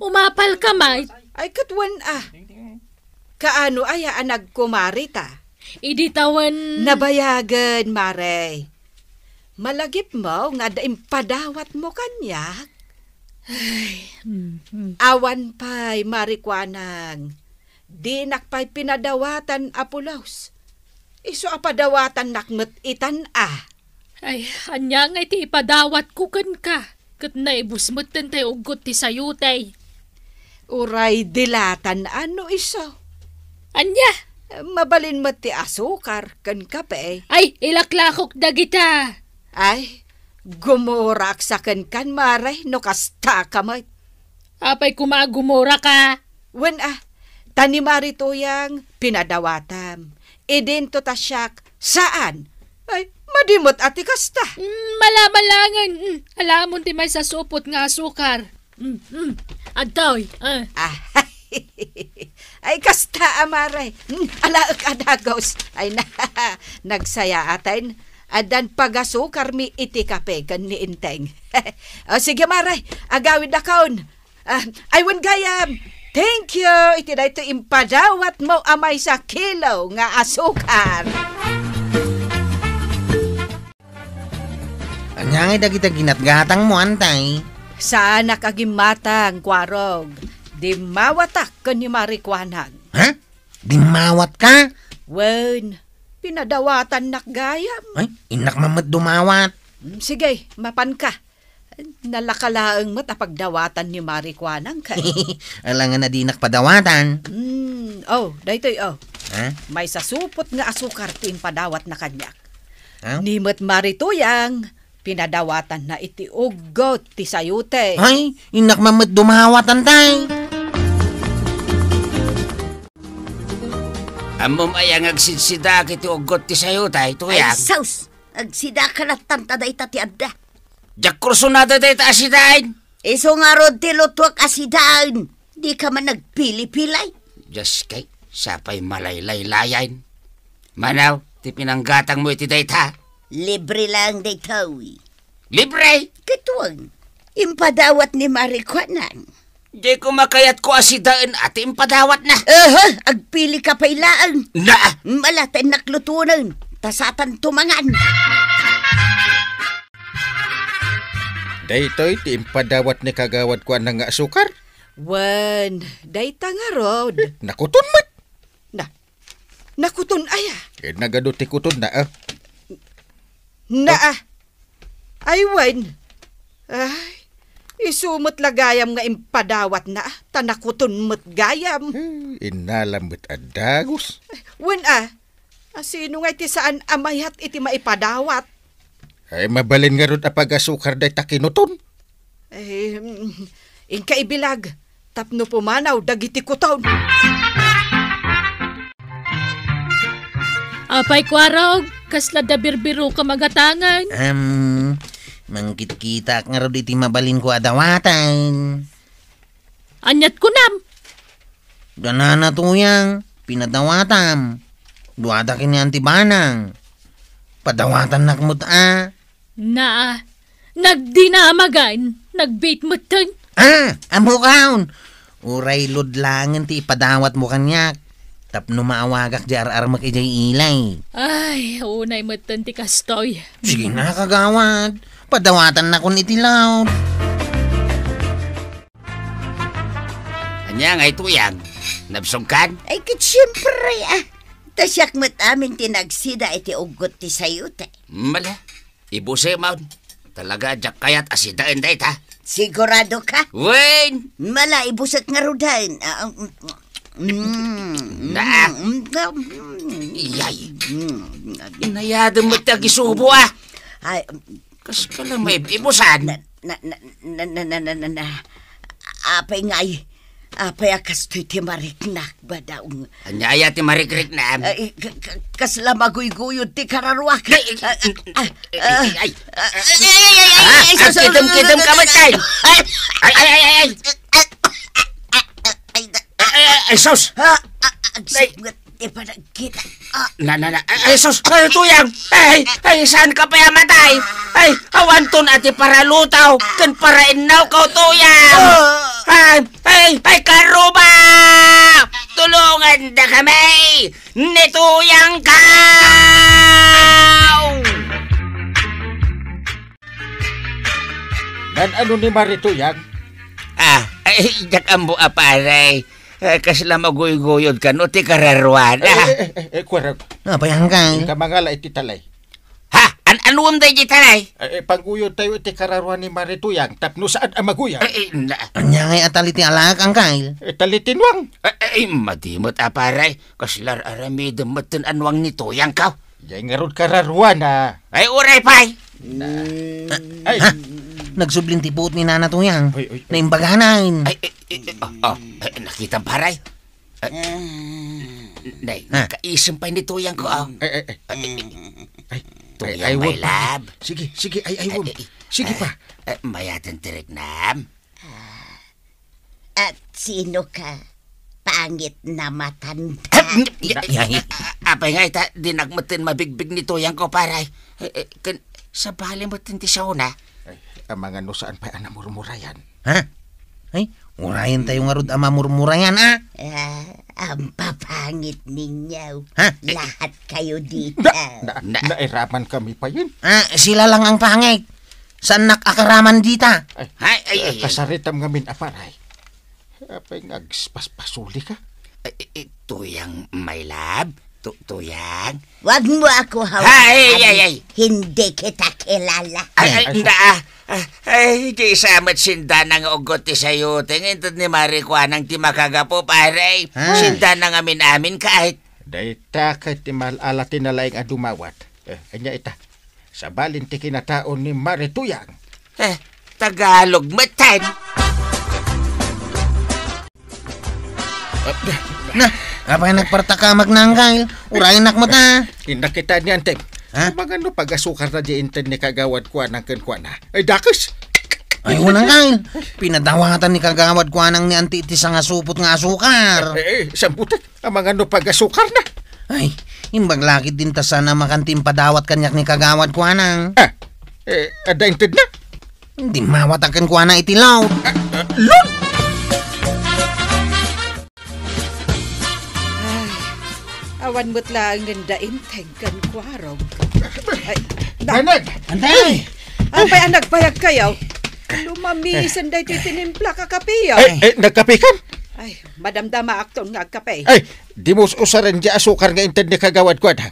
Umapal ka, Mike. Ay, ket wen, a. Kaano aya a nagkumarita? Idi tawen. Nabayagen, Mare. Malagipmo nga adda impadawatmo kaniak? Ay, mm, mm. Awan pay, Mari Kuanang. Dinak pay pinadawatan a pulos. Isu a padawatannak met itan a. Ay, ania ngay ti ipadawatko kenka? Ket naibus metten tay uggot ti sayote. Uray dilatan a no isu. Ania? Mabalin met ti asukar ken kape. Ay, ilaklakok dagita. Ay, gumurak sa kenkan, Mare, no kasta ka met. Apay koma a gumuraka? Wen a, ta ni Mari Tuyang, pinadawatam. Idinto ta siak, saan? Ay, madi met a ti kasta. Mm, malabalangen. Mm, alamon ti maysa supot nga asukar. Mm, mm. Adtoy, ah. Ah, ay, kasta a, Mare. Mm, alaek a dagus. Ay, na, nagsayaaten. Addan pagasukarmi iti kape ken ni Enteng. O, sige, Mare. Agawidakon. Ah, ay, wen gayam. Thank you iti daytoy impadawatmo a maysa kilo nga asukar. Ania ngay dagiti ginatgatangmo, Antay? Saanak a gimmatang, Kuarog. Dimmawatak ken ni Mari Kuanang. Ha? Dimmawatka? Wen, pinadawatannak gayam. Ay, innak man met dumawat. Mm, sige, mapanka. Nalaka laeng met a pagdawatan ni Mari Kuanang kay. Alangan a dinak padawatan. Mm, oh, daytoy, oh. Ha? Maysa supot nga asukar ti impadawatna kaniak. Ha? Ni met Mari Tuyang, pinadawatanna iti uggot ti sayote. Ay, innak man met dumawat, Antay. Ammom aya nga agsidsidaak iti uggot ti sayote, Tuyang? Ay, sus! Agsidaak latta ta dayta ti adda. Diak kursunada dayta a sidaen. Isu ngarud ti lutuak a sidaen. Dika man nagpili-pilay. Dios kay, sapay malaylaylayan. Manaw, ti pinanggatangmo iti dayta? Libre laeng daytoy. Libre? Ket wen, impadawat ni Mari Kuanang. Daytoy makayatko a sidaen a ti impadawatna. Aha, agpili ka pay laeng. Na! Mala ta innak lutunen, ta saatanto mangan. Daytoy ti impadawat ni Kagawad Kuanang nga asukar? Wen, dayta ngarud. Nakuton met. Na, nakuton aya? Eh, nagadu ti kutonna, ah. Na, ah. Ay, wen. Ay, isu met la gayam nga impadawatna, ah. Ta nakuton met gayam. Eh, innalam met a dagus. Wen, ah. Asino ngay ti saan a mayat iti maipadawat? Ay, mabalin ngarud a pagasukar dayta kinuton. Eh, mm, inka ibilag, tapno pumanaw dagiti kuton. Apay, Kuarog, kasla da birbiroka magatangan? Em, mangkitkitak ngarud iti mabalinko a dawatan. Aniat kunam? Danana Tuyang, pinadawatam. Duada ken ni Anti Banang. Padawatannak met a. Naa, nagdinamagan, nagbit metten. Ah, ammokaon. Uray ludlangen ti ipadawatmo kaniak. Tapno maawagak di ar-armek idiay ilay. Ay, unay metten ti kastoy. Sige na, kagawad. Padawatannakon iti laud. Ania ngay, Tuyang? Nabsogkan? Ay, ket siempre, ah. Ta siak met amin ti nagsida iti uggot ti sayote. Mala, ibusemon. Talaga, diak kayat a sidaen dayta. Sigurado ka? Wen! Mala, ibusek ngaruden. Ah, mm, mm, Naa. Mm, mm, Iyay. Mm, Inayadem met ti agisubo, ah. Ay, Kas ka lang maibibusan. Na, na, na, na, na, na, na, na, na. Apay ngay, apay a kastoy ti mariknak, Badong? Ania aya ti marikriknam? Ay, ka-, ka-, kasla maguyguyod ti kararuak. Ay, ay, Ah, ah, ay, ah, ay, ah, ay, ay, ay, ay, ay, Ah, sus, agkidem-kidem ka, sus, Batay. Ay, ay, ay, ay, ay. Ay, ay, ay, ay, sus! Ah, ah, ah, Nay. Sakit ti panagkita. Ah. Na, na, na. Ay, ay, sus! Ay, Tuyang! Ay, ay, saan ka pay a matay? Ay, awanton a ti paralutaw ken parainnaw ka, Tuyang! Ah. Ay, ay, ay, karuba! Tulongandakami! Ni Tuyang ka! Nan-ano ni Mari Tuyang? Ah, ay, diak ammo a pare. Eh, kasla maguyguyod kano ti kararuan. Eh, Ah. eh, eh, eh, eh, kuwarag. Apay, Angkal? Inka mangala iti talay. Ha? An-, anuem daydi talay? Eh, eh, pangguyod tayo iti kararuan ni Mari Tuyang tapno saan a maguyag. Eh, eh, na- Ania ngay a tali ti alak, Angkal? Eh, tali ti nuang. Eh, eh, madi met a pare. Kasla ar-aramidem metten a nuang ni Tuyang ka. Jay ngarud kararuan, ah. Ay, uray pay. Ay. Ha? Nagsubling ti puot ni Nana Tuyang. Oy, oy, oy. Naimbaganan. Ay, ay, ay, ay, oh, oh, ay, nakitam, paray. Ay, nay, Ah. nakaisem pay ni Tuyang ko, oh. Ay, ay, ay. Ay, ay, ay. Ay, Tuyang, ay, my wag pa. love. Sige, sige, ay, ay, wag. Ay, ay, Sige ay, pa. ay, mayaten ti riknam. At sino ka? Pangit na matanda. Ay, ay, ay, apay nga ita, dinak metten mabigbig ni Tuyang ko, paray. Eh, eh, ken, sabali metten ti saona. Ay, amangan no saan pay a namurmurayan. Ha? Ay, urayen tayo ngarud a mamurmurayan, ah. Ah, ang papangit ninyo. Ha? Lahat kayo dito. Na, na, Na- nairaman kami pa yun. Ah, sila lang ang pangit. Saannak a karaman dita? Ay, Ay, ay, eh, ay, ay. kasaritam ngamin a paray. Apay nga agspaspasuli ka? Ay, eh, eh, Tuyang, my love? Tu-, Tuyang? Wag mo ako hawakan. Ay, ay, ay. Hindi kita kilala. Ay, ay, Ay, nda, ah. Ah, ay, di sa met sindana nga ugot ti sayo. Tingin ni Mari Kuanang ti makagapo, pare. Ah. Sindana nga amin-amin ka, ay. Dayta ket ti mal-ala ti nalaing a dumawat. Eh, anya ita? Sabalin ti kinatao ni Mari Tuyang. Eh, Tagalog metten. Na, apay nagpartakamak na, Angkal? Urayenak met, ah. Innak ita ni Antem. Ha? Mangano pagasukar na di inted ni Kagawad Kuanang kenkuana? Ay, dakes! Ay, unang, Angkal. Pinadawatan ni Kagawad Kuanang ni Anti iti sangasupot nga asukar. Eh, eh, sambutek. Amangan no pagasukar na. Ay, imbag lakit din ta sana makan ti impadawat kaniak ni Kagawad Kuanang. Ah, eh, adda inted na? Dimmawat a kenkuana iti load. Ah, ah, load? Ay, awan met laengen da integ ken kuarog. Ay, na- Beneg! Antay! Apay a nagbayag kayo? Lumamisen daytoy tinimplak a kape, ah. Ay, eh, nagkape kan? Ay, madamdamaakton nga agkape. Ay, di mo usaren di asukar nga inted ni Kagawad Kuanang.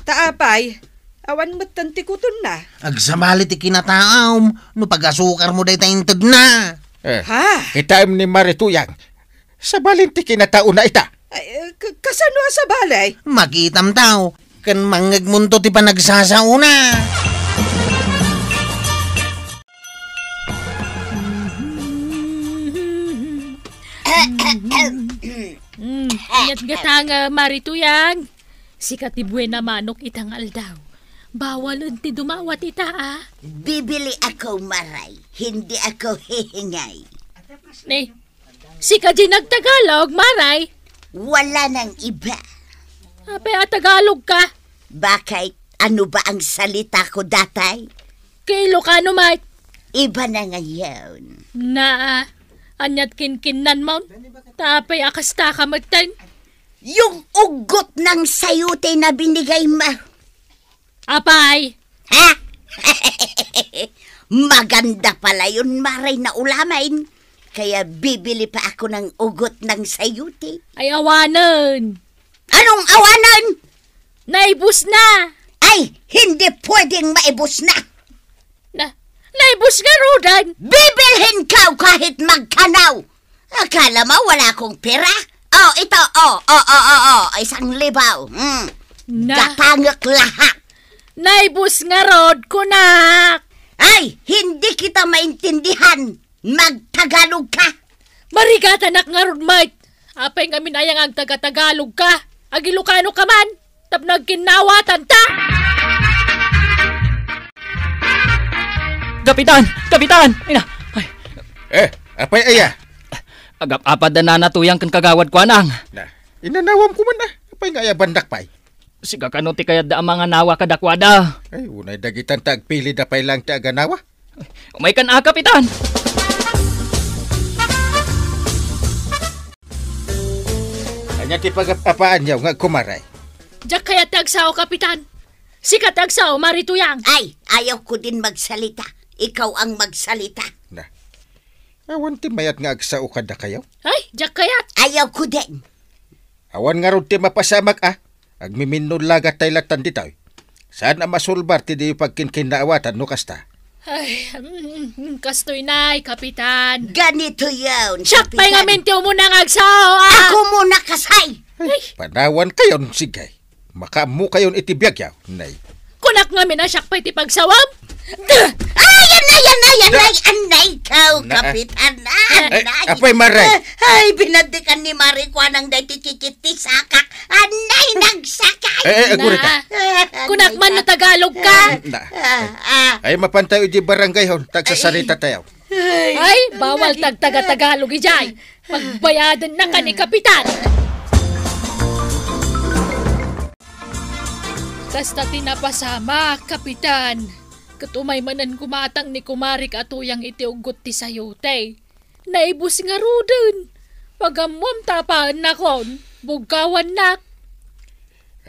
Ta apay, awan metten ti kutonna. Agsabali ti kinataom, no pagasukar mo dayta intedna. Eh, Ha? Kitaem ni Mari Tuyang. Sabalin ti kinataona ita. Ay, eh, ka-, kasano a sabali? Makitam tao, ken mangngegmonto ti panagsasaona. Mm, inyat gata nga Mari Tuyang. Sika ti buena manok ita nga aldaw. Bawalen ti dumawat ita, a. Bibili ako, Maray. Hindi ako hihingay. Ne, sika di nagtagalog, Maray? Wala nang iba. Apay a Tagalog ka? Bakit? Ano ba ang salita ko dati? Kay Ilocano met. Iba na ngayon. Naa, anyat kinkinnan mo? Ta apay a kasta ka metten? Yung ugot ng sayote na binigay mo. Apay? Ha? Maganda pala yun, Maray, na ulamin. Kaya bibili pa ako ng ugot ng sayote. Ay, awanen. Anong awanen? Naibus na. Ay, hindi pwedeng maibus na. Na, naibus nga rudan. Bibilhin ka kahit magkano. Akala mo wala akong pera? Oh, ito, oh, oh, oh, oh, oh, isang libaw. Hmm. Na- Gatangek lahat. Naibus nga rod, kunak. Ay, hindi kita maintindihan. Magtagalog ka. Marigatanak ngarud met. Apay ngamin aya nga agtaga-Tagalog ka? Ag-Ilocano ka man? Tapno agkinnawatan ta? Kapitan! Kapitan! Ina! Ay. Eh, apay aya? Agap-apad da Nana Tuyang ken Kagawad Kuanang. Na, inanawam ko man, ah. Apay nga aya bandak pay? Sika kano ti kayatda a manganawa kadakuada? Ay, unay dagitan ta agpili da pay lang ti aganawa. Umaykan a, Kapitan! Ania ti pagap-apaanyo nga agkumaray? Diak kayat ti agsao, Kapitan. Sika ti agsao, Mari Tuyang. Ay, ayaw ko din magsalita. Ikaw ang magsalita. Na. Awan ti mayat nga agsao kadakayo? Ay, diak kayat. Ayaw ko din. Awan ngarud ti mapasamak a. Agmiminno lagatay latan ditoy. Saan a masulbar ti di pagkinkinnaawatan no kasta? Ay, mm, kastoy nay, Kapitan. Ganito yun, Siak pay Kapitan. Ngamin ti umuna nga agsao, ah. Ako muna, kasay. Ay, panawan kayon, sige. Makaammo kayon iti biagyo, nay. Kunak ngamin a siak pay ti pagsawam? Ay, anay, anay, anay, anay, kaw, Na, ah. Kapitan, Eh, anay. Apay, Mare? Ay, binaddikan ni Mari Kuanang daytoy kikit ti sakak. Anay, nagsakay. Eh, eh, aguri ka. Na, kunak man no Tagalog ka. Na. Ah, ah. Ay, mapantayo di barangay hon. Tagsasarita tayo. Ay, bawal tag taga-Tagalog ijay. Pagbayadan na ka ni Kapitan. Kasta ti napasamak, Kapitan. Ket umay manen gumatang ni kumarik a Tuyang iti uggot ti sayote. Naibus ngaruden. Pagammom ta paennakon, bugkawannak.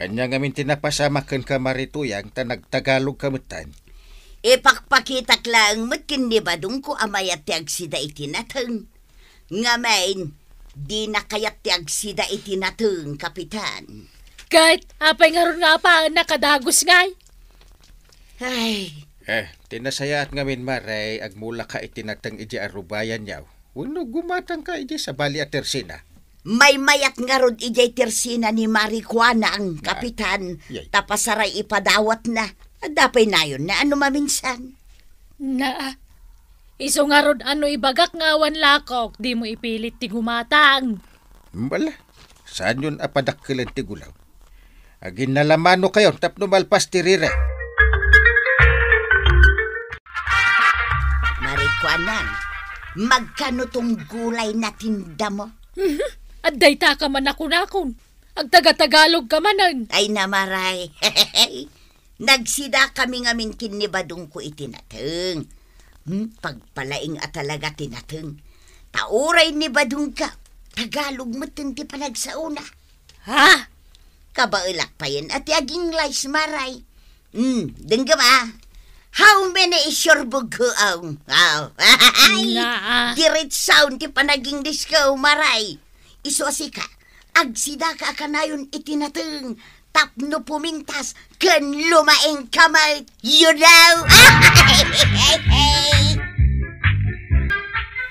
Ania ngamin ti napasamak kenka, Mari Tuyang, ta nagtagalog ka metten? Ipakpakitak laeng met ken ni Badongko a mayat ti agsida iti nateng. Ngamin, dina kayat ti agsida iti nateng, Kapitan. Ket apay ngarud nga apaennak a dagus ngay? Ay. Eh, ti nasayaat ngamin, Mare, agmulaka iti nateng idiay arubayanyo. Wenno gumatangka idiay sabali a tersina? Maymayat ngarud idiay tersina ni Mari Kuanang, Na. Kapitan, Yay. Ta pasaray ipadawatna. Adda pay nayonna a no maminsan. Na, isu ngarud a no ibagak nga awan lakok, dimo ipilit ti gumatang. Bala, saanyon a padakkelen ti gulaw? Aginnalamano kayon tapno malpas ti rire. Mari Kuanang, magkano tong gulay na tindamo? Mhm. Adda ita ka man a kunakon. Agtaga-Tagalog ka manen. Ay, na, Mare. Nagsidakami ngamin ken ni Badongko iti nateng. Hmm, pagpalaing a talaga ti nateng. Ta uray ni Badongko, Tagalog metten ti panagsaona. Ha? Kabaelak payen a ti ag-English, Mare. Hmm, denggem a. How many is your bugko? Oh, wow. Naa. Diretsaon ti panag-English ko, Mare. Isu a sika, agsidaka a kanayon iti nateng tapno pumintas ken lumaingka met, you know?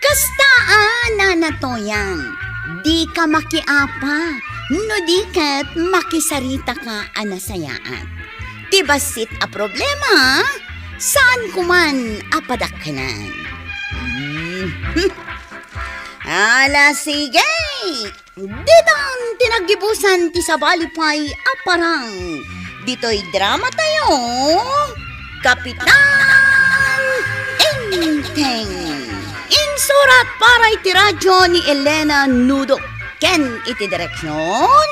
Kasta a, Nana Toyang, dika makiapa no di ket makisaritaka a nasayaat. Ti bassit a problema, saanko man a padakkelen. Hmm. Ala, sige! Ditan ti naggibusan ti sabali pay a parang. Ditoy drama tayo, Kapitan Enteng. Insurat para iti radyo ni Elena Nudo ken iti direksyon,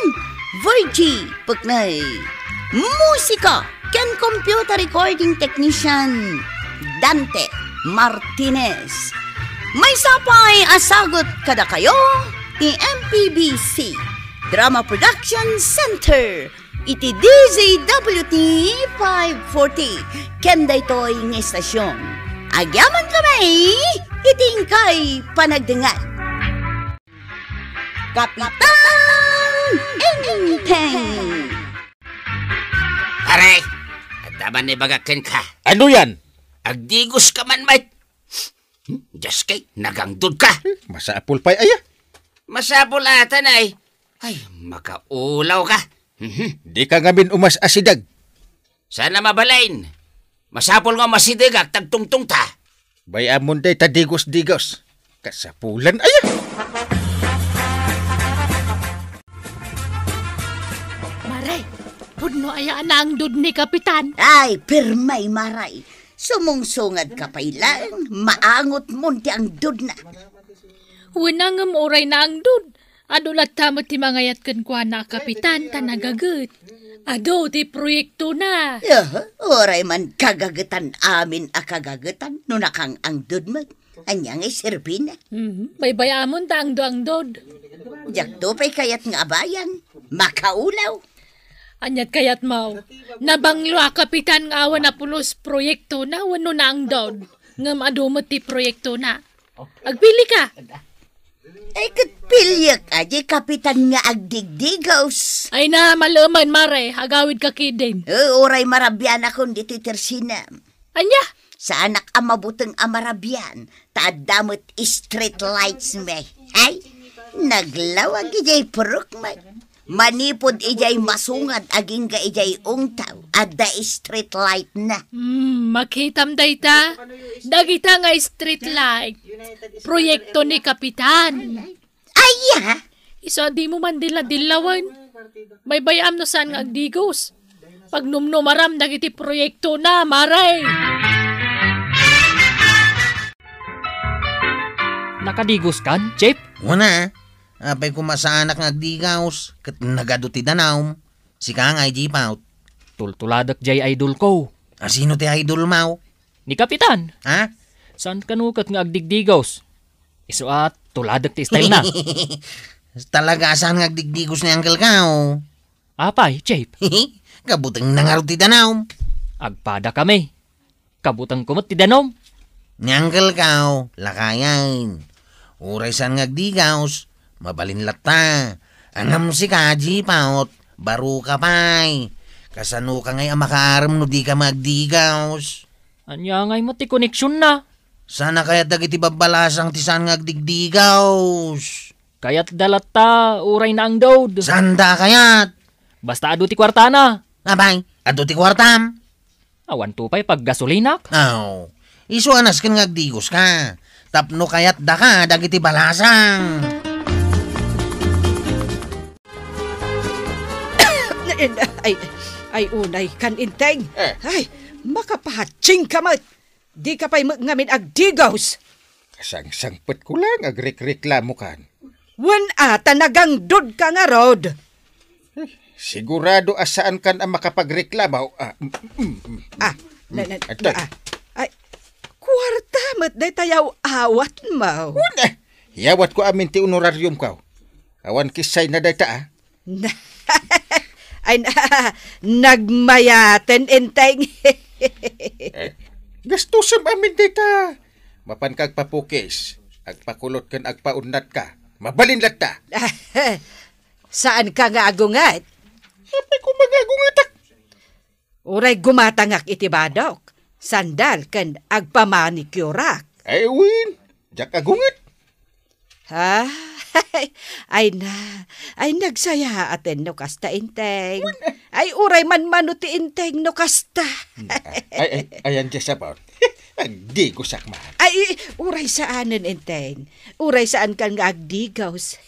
Virgie Pekney. Musika ken computer recording technician, Dante Martinez. Maysa pay a sagut kadakayo ti M P B C Drama Production Center iti D Z W T five forty ken daytoy nga istasyon. Agyaman kami iti inkay panagdengngeg. Kapitan Enteng. Pare, adda man ibagak kenka. Ano yan? Agdigos ka man, mate. Hmm, Diyos kay, nagangdod ka. Masapul pay aya. Masapul ata, nay. Ay, makaulaw ka. Mhm. Di ka ngamin umas-asideg. Sana mabalin. Masapul nga masidegak tagtungtungta. Bay-amon dayta digos-digos. Kasapulan aya. Pudno aya a naangdod ni Kapitan? Ay, pirmay, Maray. Sumungsungad ka pay laeng, maangotmon ti angdodna. Wen, ngem uray naangdod, adu latta met ti mangayat kenkuana a kapitan ta nagaget. Adu ti proyektona. Aha, uray man kagagetan amin a kagagetan no nakang-angdod met. Ania nga iserbina? Mhm. Baybay-amon ta angdo-angdod. Diakto pay kayat nga abayan. Makaulaw. Aniat kayatmo? Nabanglo a kapitan nga awan a pulos proyektona wenno naangdod. Ngem adu met ti proyektona. Agpili ka. Ay, ket piliek a di kapitan nga agdigdigos. Ay na, malemen, Mare. Agawid ka kidin. Eh, uray marabianakon ditoy tersinam. Ania? Saanak a mabuteng a marabian, ta adda met street lights me. Ay, naglawag idiay purok met. Manipud idiay masungad agingga idiay ungtaw, adda street light na. Hmm, makitam dayta? Dagita nga street light, proyekto ni Kapitan. Aya? Isu a dimo man dilla-dillawen. Baybay-am no saan nga agdigos. Pagnumnumaram dagiti proyektona, Mare. Nakadigoskan, Chief? Wen a. Apay koma saanak nga agdigos, ket nagadu ti danum. Sika nga, Jipaut. Tultuladek jay idolko. A, sino ti idolmo? Ni Kapitan. Ha? Saan kano ket nga agdigdigos? Isu a tuladek ti stylena. Talaga a saan nga agdigdigos ni Uncle Kao? Apay, Chief? Kabutengna ngarud ti danum. Agpadakami. Kabutengko met ti danum. Ni Uncle Kao, lakayen. Uray saan nga agdigos, mabalin latta. Ngem sika, Jipaut, baro ka pay. Kasano ka ngay a makaarem no di ka agdigos? Ania ngay met ti koneksionna? Saan a kayat dagiti babbalasang ti saan nga agdigdigos? Kayatda latta, uray naangdod. Saanda a kayat? Basta adu ti kuartana. Apay, adu ti kuartam? Awanto pay paggasolinak. Aw, isu a nasken nga agdigoska. Tapno kayatdaka dagiti balasang. Ay, ay, unay kan Enteng. Eh. Ay, makapahatsing ka met. Di ka pay met ngamin agdigos. Kasangsangpetko la nga agrekreklamokan. Wen a, ta nagangdod ka ngarud. Eh, sigurado a saan kan a makapagreklamo. Ah, mm, mm, mm. Ah, na, na, Atoy. Na, ah. Ay, kuarta met dayta yaw-awatmo. Wen, eh, yawatko amin ti honorariumko. Awan kissayna dayta, ah. Ay na, nagmayaten, Enteng. Eh, gastusem amin dayta. Mapanka agpapukis, agpakulot ken agpaunnatka. Mabalin latta. Saanka nga agunget? Apay koma nga agungetak? Uray gumatangak iti badok, sandal ken agpamanicureak. Ay, wen, diak agunget. Ha? Ay na, ay nagsayaaten no kasta, Enteng. Wen, eh. Ay, uray manmano ti Enteng no kasta. Ay, ay, ayan, Jezabel. Agdigosak man. Ay, uray saanen, Enteng. Uray saankan nga agdigos.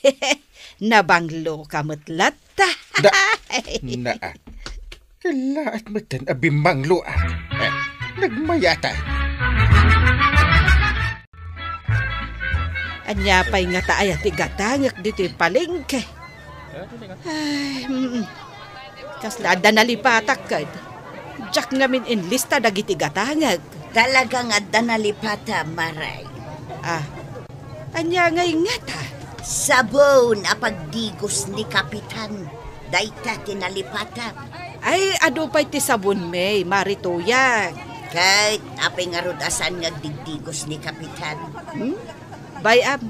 Nabangloka met latta. Da, na, ah. Kallaat metten a bimmangloak. Eh, nagmayatan. Ania pay ngata aya ti gatangek ditoy palengke? Ay, mm. Kasla adda nalipatak ket diak ngamin inlista dagiti gatangek. Talaga nga adda nalipatam, Maray. Ah, ania ngay ngata? Sabon a pagdigos ni Kapitan. Dayta ti nalipatam. Ay, adu pay ti sabon, May, marituyag. Ket apay ngarud a saan nga agdigdigos ni Kapitan? Hmm? Bay-am,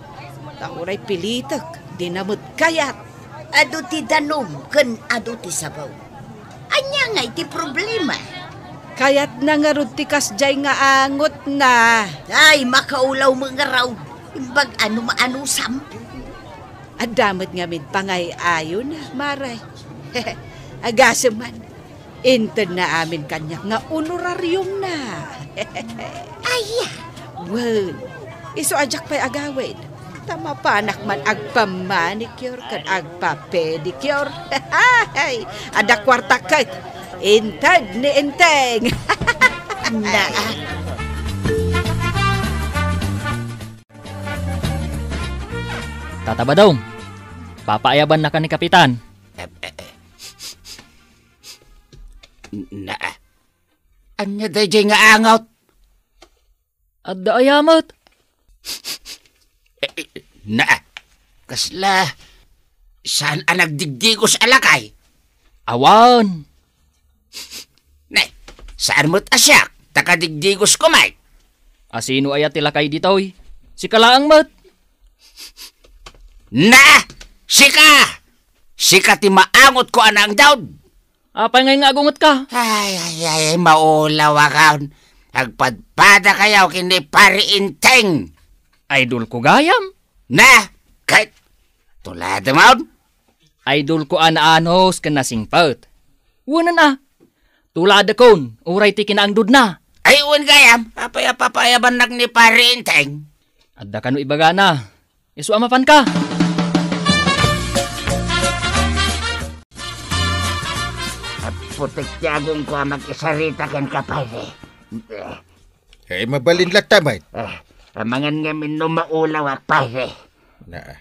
ta uray pilitek, di na met kayat. Adu ti danum ken adu ti sabon. Ania ngay ti problema? Kayatna ngarud ti kasdiay nga angotna. Ay, makaulaw met ngarud. Imbag a no maanusam. Adda met ngamin pangay-ayona, Maray. Agasem man, intedna amin kaniak nga honorariumna. Aya? Wen, isu a diak pay agawid. Ta mapanak man agpamanicure ken agpapedicure. Ay, adda kuarta ket inted ni Enteng. Na. Tata Badong, papaayabannaka ni Kapitan. Eh, eh, eh. Na. Ania daydiay nga angot? Adda aya met? Eh, eh, na, kasla, saan a nagdigdigos a lakay? Awan. Ne, saan met a siak, ta kadigdigos ko met. A sino aya ti lakay ditoy? Sika laeng met. Na, sika! Sika ti maangotko a naangdawd. Apay ngay nga agungetka? Ay, ay, ay, ay, maulawakon. Agpadpadakayo ken ni Pari Enteng. Idolko gayam. Na, ket tulademon? Idolko a naanus ken nasingpet. Wen a, tuladekon, uray ti kinaangdodna. Ay, wen gayam, apay a papaayabannak ni Pari Enteng? Adda kano ibagana. Isu a mapanka. Putik ti agongko a makisarita kenka, pare. Eh, mabalin latta met. Eh, amangan ngamin no maulawak, pare. Na,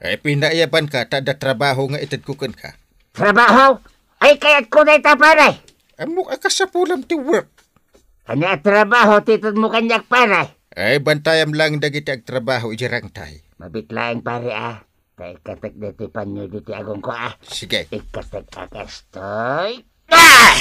eh, pinaayabanka ta adda trabaho nga itedko kenka. Trabaho? Ay, kayatko dayta, pare. Ammok a kasapulam ti work. Ania a trabaho ti itedmo kaniak, pare? Ay, bantayam laeng dagiti agtrabaho idiay rangtay. Mabiit laeng, pare, a. Ta ikkatek daytoy panyo ditoy agongko, a. Sige. Ikkatek a kastoy. Ah!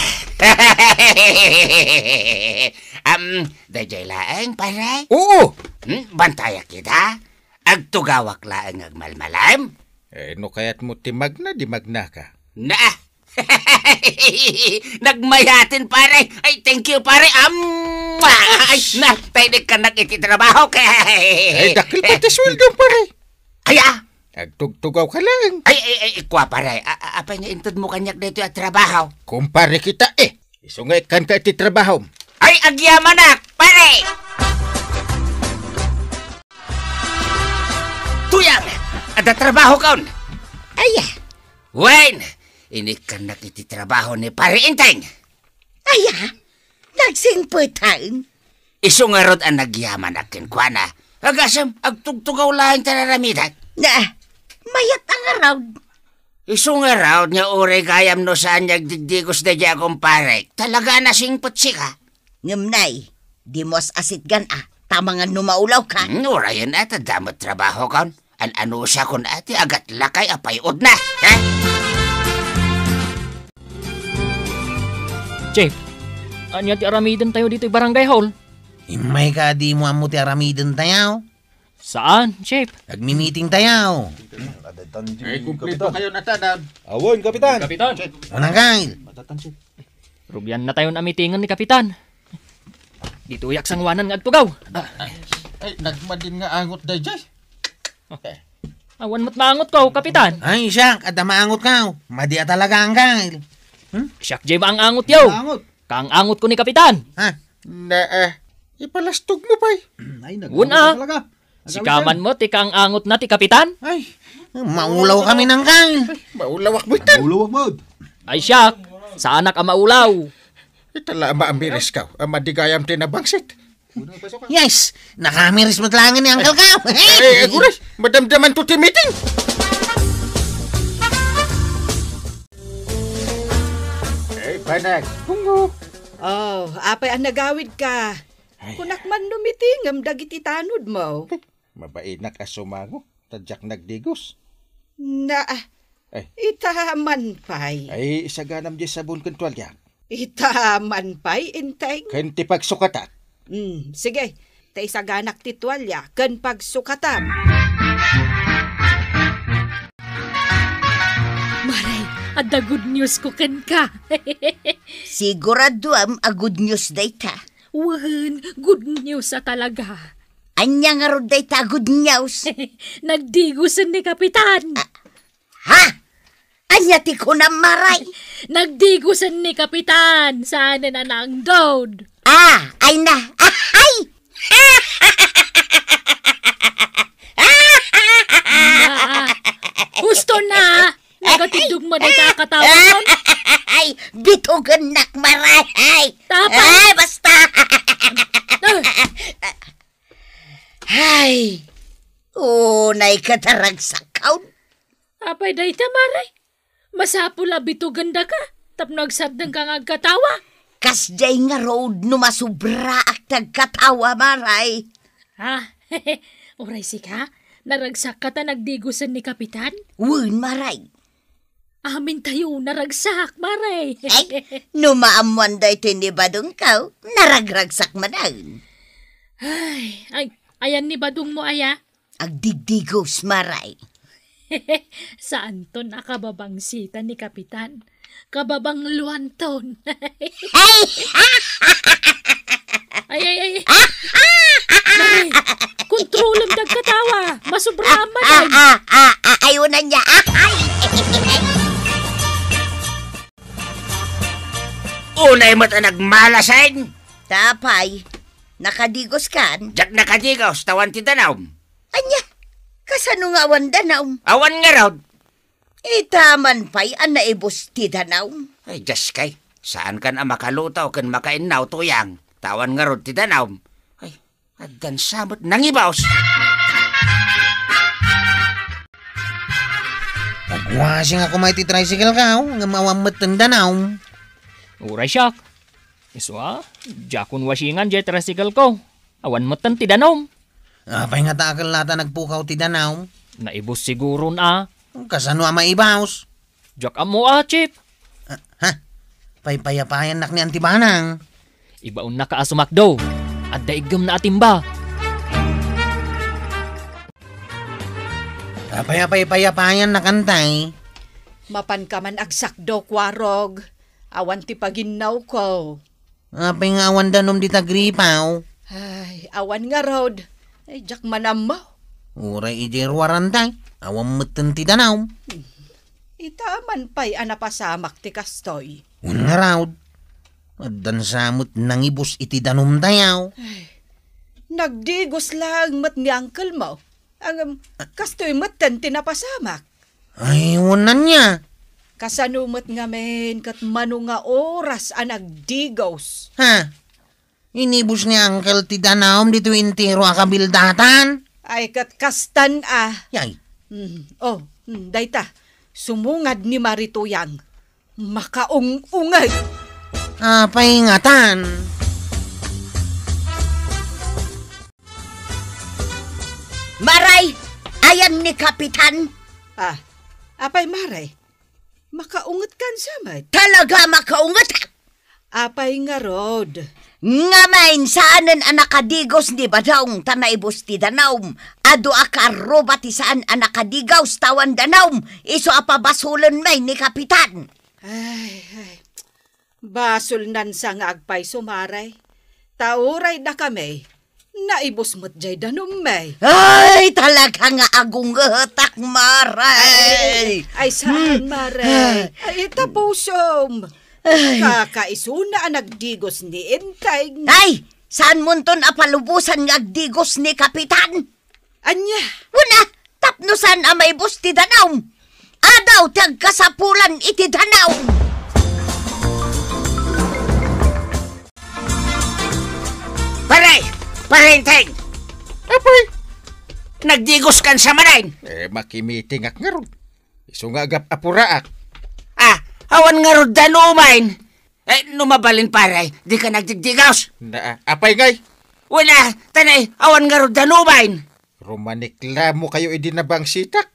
Am, daydiay laeng, pare? Oo. Hmm, bantayak ida. Agtugawak laeng agmalmalem. Eh, no kayatmo ti magna, di magnaka. Na, Nagmayaten, pare. Ay, thank you, pare. Am! Ay, na, pwede ka nag-iti trabaho, kay. Ay, dakkel pa ti sweldo, pare. Ay, ah. Agtugtugaw ka lang. Ay, ay, ay, ikwa, pare. A-, a-, apay nga inted mo kaniak dito a trabaho? Kumpare kita, eh. Isu nga ikkan ka iti trabaho. Ay, agyamanak, pare! Tuyang, adda trabaho kaon. Ay, ah. Wen, inikkannak iti trabaho ni Pare Enteng. Aya, nagsingpetan. Isu ngarud a nagyamanak kenkuana. Agasem, agtugtugaw laeng ti aramidek. Na, mayat a ngarud. Isu ngarud nga uray gayam no saan nga agdigdigos daydiay a kumparek. Talaga a nasingpet sika. Ngem nay, dimo as-asitgan a, ta amangan no maulaw ka. Hmm, urayen a, ta adda met trabaho kaon. An-anusiakon a ti agat lakay a pay-odna, ha? Chief, ania ti aramidentayo ditoy barangay hall? Immayka a dimo ammo ti aramidentayo? Saan, Chief? Nagmi-meeting tayo. Ay, kumplito kayo na tanan. Awan, Kapitan. Kapitan. Manangkal. Rugianna tayon a meetingen ni Kapitan. Ditoyak sangoanan nga agtugaw. Ay, nagmadin nga angot daydiay. Awan met maangotko, Kapitan. Ay, siak, adda maangotko. Madi a talaga, Angkal. Hmm? Siak jay maang-angotyo. Maangot. Kaang-angotko ni Kapitan. Ha? Na, ah, ipalastog mo pay. Ay, nagmamata talaga. Sika man met ti kaang-angotna ti Kapitan? Ay, maulaw kami, Angkal. Ay, maulawak mo itan. Maulawak mo. Ay, siak, saanak a maulaw. Ita la, maamiris ka. Ama, di gayam ti nabangsit. Yes, nakamiris met laeng ni Angkal ka. Ay, ay, aguray, madamdaman to ti meeting. Ay, banag. Bungo. Oh, apay a nagawid ka? Ay. Kunak man no meetingem dagiti tanod mo. Mabainak a sumango, ta diak nagdigos. Na, eh, ita man pay. Ay, isaganam di sabon ken tualya. Ita man pay, Enteng. Ken ti pagsukatak. Hmm, sige. Ta isaganak ti tualya ken pagsukatam. Maray, adda good news ko kenka. Siguraduam a good news dayta. Wen, good news a talaga. Ania ngarud dayta a good news? Nagdigosen ni Kapitan. Ah, ha? Ania ti kunam, Maray? Nagdigosen ni Kapitan. Saanen a naangdod. Ah, ay na. Ay! Tindog man dayta a katawa. Ay, bitugennak, Maray. Ay. Tapay. Ay, basta. Ah. Ay. Unay ka taragsak, kaun. Apay dayta, Maray? Masapul a bitugandaka tapno agsardengka nga agkatawa. Kasdiay ngarud no masubraak ti agkatawa, Maray. Ah, uray sika, naragsakka ta nagdigosen ni Kapitan? Wen, Maray. Amintayo, naragsak, Maray. Ay, no maammoan daytoy ni Badongko, naragragsak manen. Ay, ay, ayan ni Badongmo aya? Agdigdigos, Maray. Saanton a kababangsitan ni Kapitan. Kababangluanton. Ay! Ay, ay, ay. Maray, kontrolem dagkatawa. Masubra man. Ah, ah, ah, ah, ayunan niya. Ah, ay. Unay met a nagmalasen. Tapay, nakadigoskan? Diak nakadigos, ta awan ti danum. Ania? Kasano nga awan danum? Awan ngarud. Ita man pay a naibus ti danum. Ay, Diyos kay, saankan a makaluto ken makainnaw, Tuyang, ta awan ngarud ti danum. Ay, addan sa met nangibus. Nagwasing ako may ti tricycle ko, ngem awan met ti danum. Uray siak. Isu a, diakon wasingan diay tricycle ko. Awan metten ti danum. Apay ngata a kella ta nagpukaw ti danum? Naibus siguron a. Kasano a maibus? Diak ammo a, Chief. Ah, ha? Paypayapayannak ni Auntie Banang. Ibaonnaka a sumakdo. Adda iggemna a timba. Apay a paypayapayannak, Antay? Mapanka man agsakdo, Kuarog. Awan ti paginnawko. Apay nga awan danum dita gripaw? Ay, awan ngarud. Ay, diak man ammo. Uray idiay ruar, Antay, awan metten ti danum. Ita man pay a napasamak ti kastoy. Wen ngarud. Addan sa met nangibus iti danumtayo. Ay, nagdigos laeng met ni uncle mo. Ngem, kastoy metten ti napasamak. Ay, wen ania. Kasano met ngamin ket mano nga oras a nagdigos? Ha? Inibus ni Uncle ti danum ditoy entero a kabildatan? Ay, ket kastan a. Yay. Mm, oh, mm, dayta. Sumungad ni Marituyang. Makaung-ungeg. Apay ngatan? Maray, ayan ni Kapitan. Ah, apay, Maray? Makaunget kan sa met? Talaga makaunget! Apay ngarud? Ngamin, saanen a nakadigos ni Badong ta naibus ti danum. Adu a karruba ti saan a nakadigos ta awan danum. Isu a pabasolen may ni Kapitan. Ay, ay. Basolnan sa nga agpayso, Maray. Ta uray dakami, naibus met jay danummi. Ay, talaga nga agungetak, Maray. Ay, ay, saan, hmm, Maray? Ay. Ay, ita pusom. Ay. Kakaisuna a nagdigos ni Enteng. Ay, saan monton a palubosan nga agdigos ni Kapitan? Ania? Wen a, tapno saan a maibus ti danum. Adu ti agkasapulan iti danum. Pare! Pare Enteng! Apay? Nagdigos kan sa manen? Eh, makimitingak ngarud. Isu nga agap-apuraak. Ah, awan ngarud danumen. Eh, no mabalin, pare, dika nagdigdigos. Na, apay ngay? Wen a, tanay, awan ngarud danumen. Rumanikla mo kayo idi nabangsitak.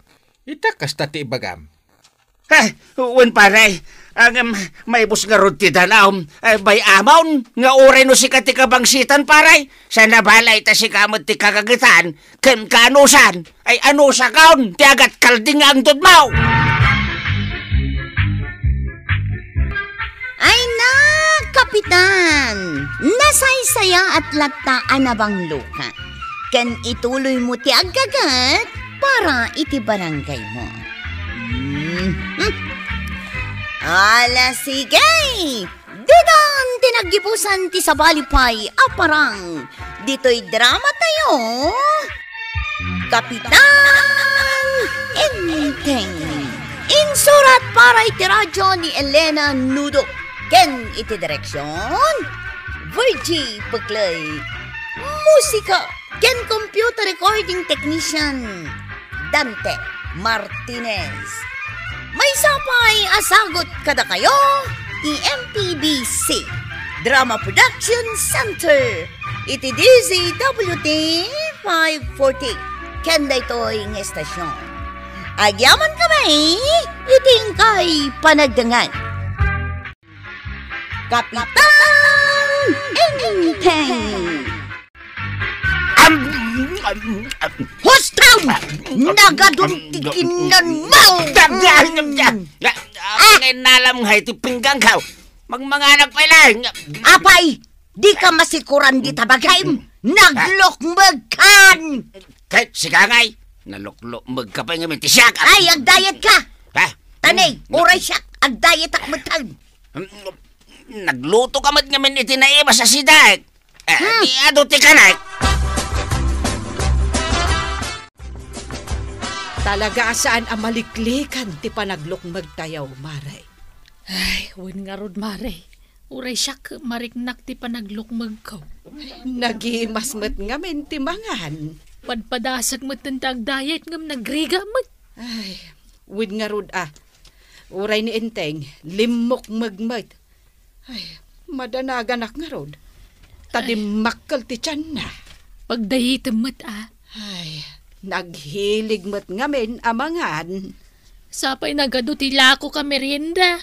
Ita kasta ti ibagam. Eh, wen, pare, ngem, maibus ngarud ti danum, eh, bay amon, nga uray no sika ti kabangsitan, pare, sa nabala ita sika met ti kagagetan, ken kaanusan, ay anusakon ti agat kalding nga angdudmo. Ay na, Kapitan! Nasaysayaat latta a nabangloka. Ken ituloy mo ti aggaget para iti barangay mo. Hmm. Ala, sige! Ditan ti naggibusan ti sabali pay a parang. Ditoy drama tayo, Kapitan Enteng. Surat para iti radio ni Elena Nudo, ken iti direksion, Virgie Peclay. Musika ken computer recording technician, Dante Martinez. Maysa pay a sagut kadakayo ti M P B C Drama Production Center iti D Z W T five forty ken daytoy nga estasion. Agyaman kami iti inkay panagdangan. Kapitan Enteng! Am, am, am. Husto! Nagadun ti kinnan mo! Da, da, da, da. Ah! Ngay nalam nga iti pinggang ka. Magmanganak pay lang. Apay, di ka masikuran di tabagim. Naglukmeg kan! Ket sika ngay, naluklukmeg ka pay ngamin ti siak. Ay, agdayet ka! Ha? Tanay, uray siak, agdayet ak metten. Nagluto ka met ngamin iti naibas a sidaek. Eh, hmm. Di adu ti kanek. Talaga a saan a maliklikan ti panaglukmegtayo, Mare. Ay, wen ngarud, Mare. Uray siak mariknak ti panaglukmegko. Nagimas met ngamin ti mangan. Padpadasek met ti agdayet ngem nagriga met. Ay, wen ngarud a. Uray ni Enteng, limmukmeg met. Ay, madanaganak ngarud. Ta dimmakkel ti tianna. Pagdayitem met a. Ay, naghilig met ngamin a mangan. Sapay nagadu ti lakok a merienda.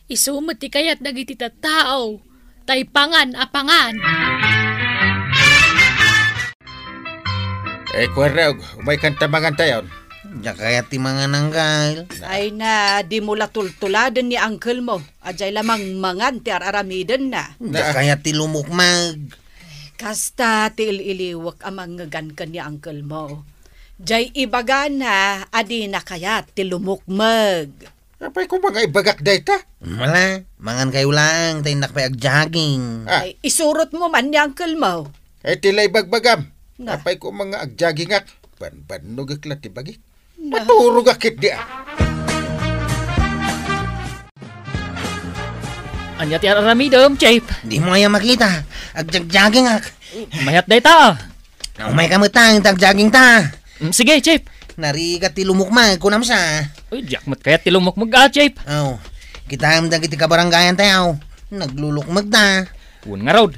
Isu met ti kayat dagiti tattao. Tay pangan a pangan. Eh, Kuarog, umay kanta mangan tayon. Diak kayat ti mangan, Anggal. Ay na, dimo la tultuladen ni uncle mo. Adiay la mangmangan ti ar-aramidenna. Diak kayat ti lumukmeg. Kasta ti il-iliwek a mangngegan ken ni uncle mo. Diay ibagana a dina kayat ti lumukmeg. Apay koma nga ibagak dayta? Wala, mangan kayo lang, ta innak pay agjogging. Ah. Ay, isurot mo man ni uncle mo. Ay, ti la ibagbagam. Na. Apay koma nga agjogingak, banbannogek la ti bagik. Na. Maturogak ketdi, ah. Ania ti ar-aramidem, Chief? Dimo aya makita, agjogjogingak. Mayat dayta, ah. Umay ka met ta, ta agjogging ta. Mm, sige, Chief. Narigat ti lumukmeg, kunam sa. Uy, diak met kayat ti lumukmeg, ah, Chief. Aw, kitaem dagiti kabarangayan tayo. Naglulukmeg da. Wen ngarud.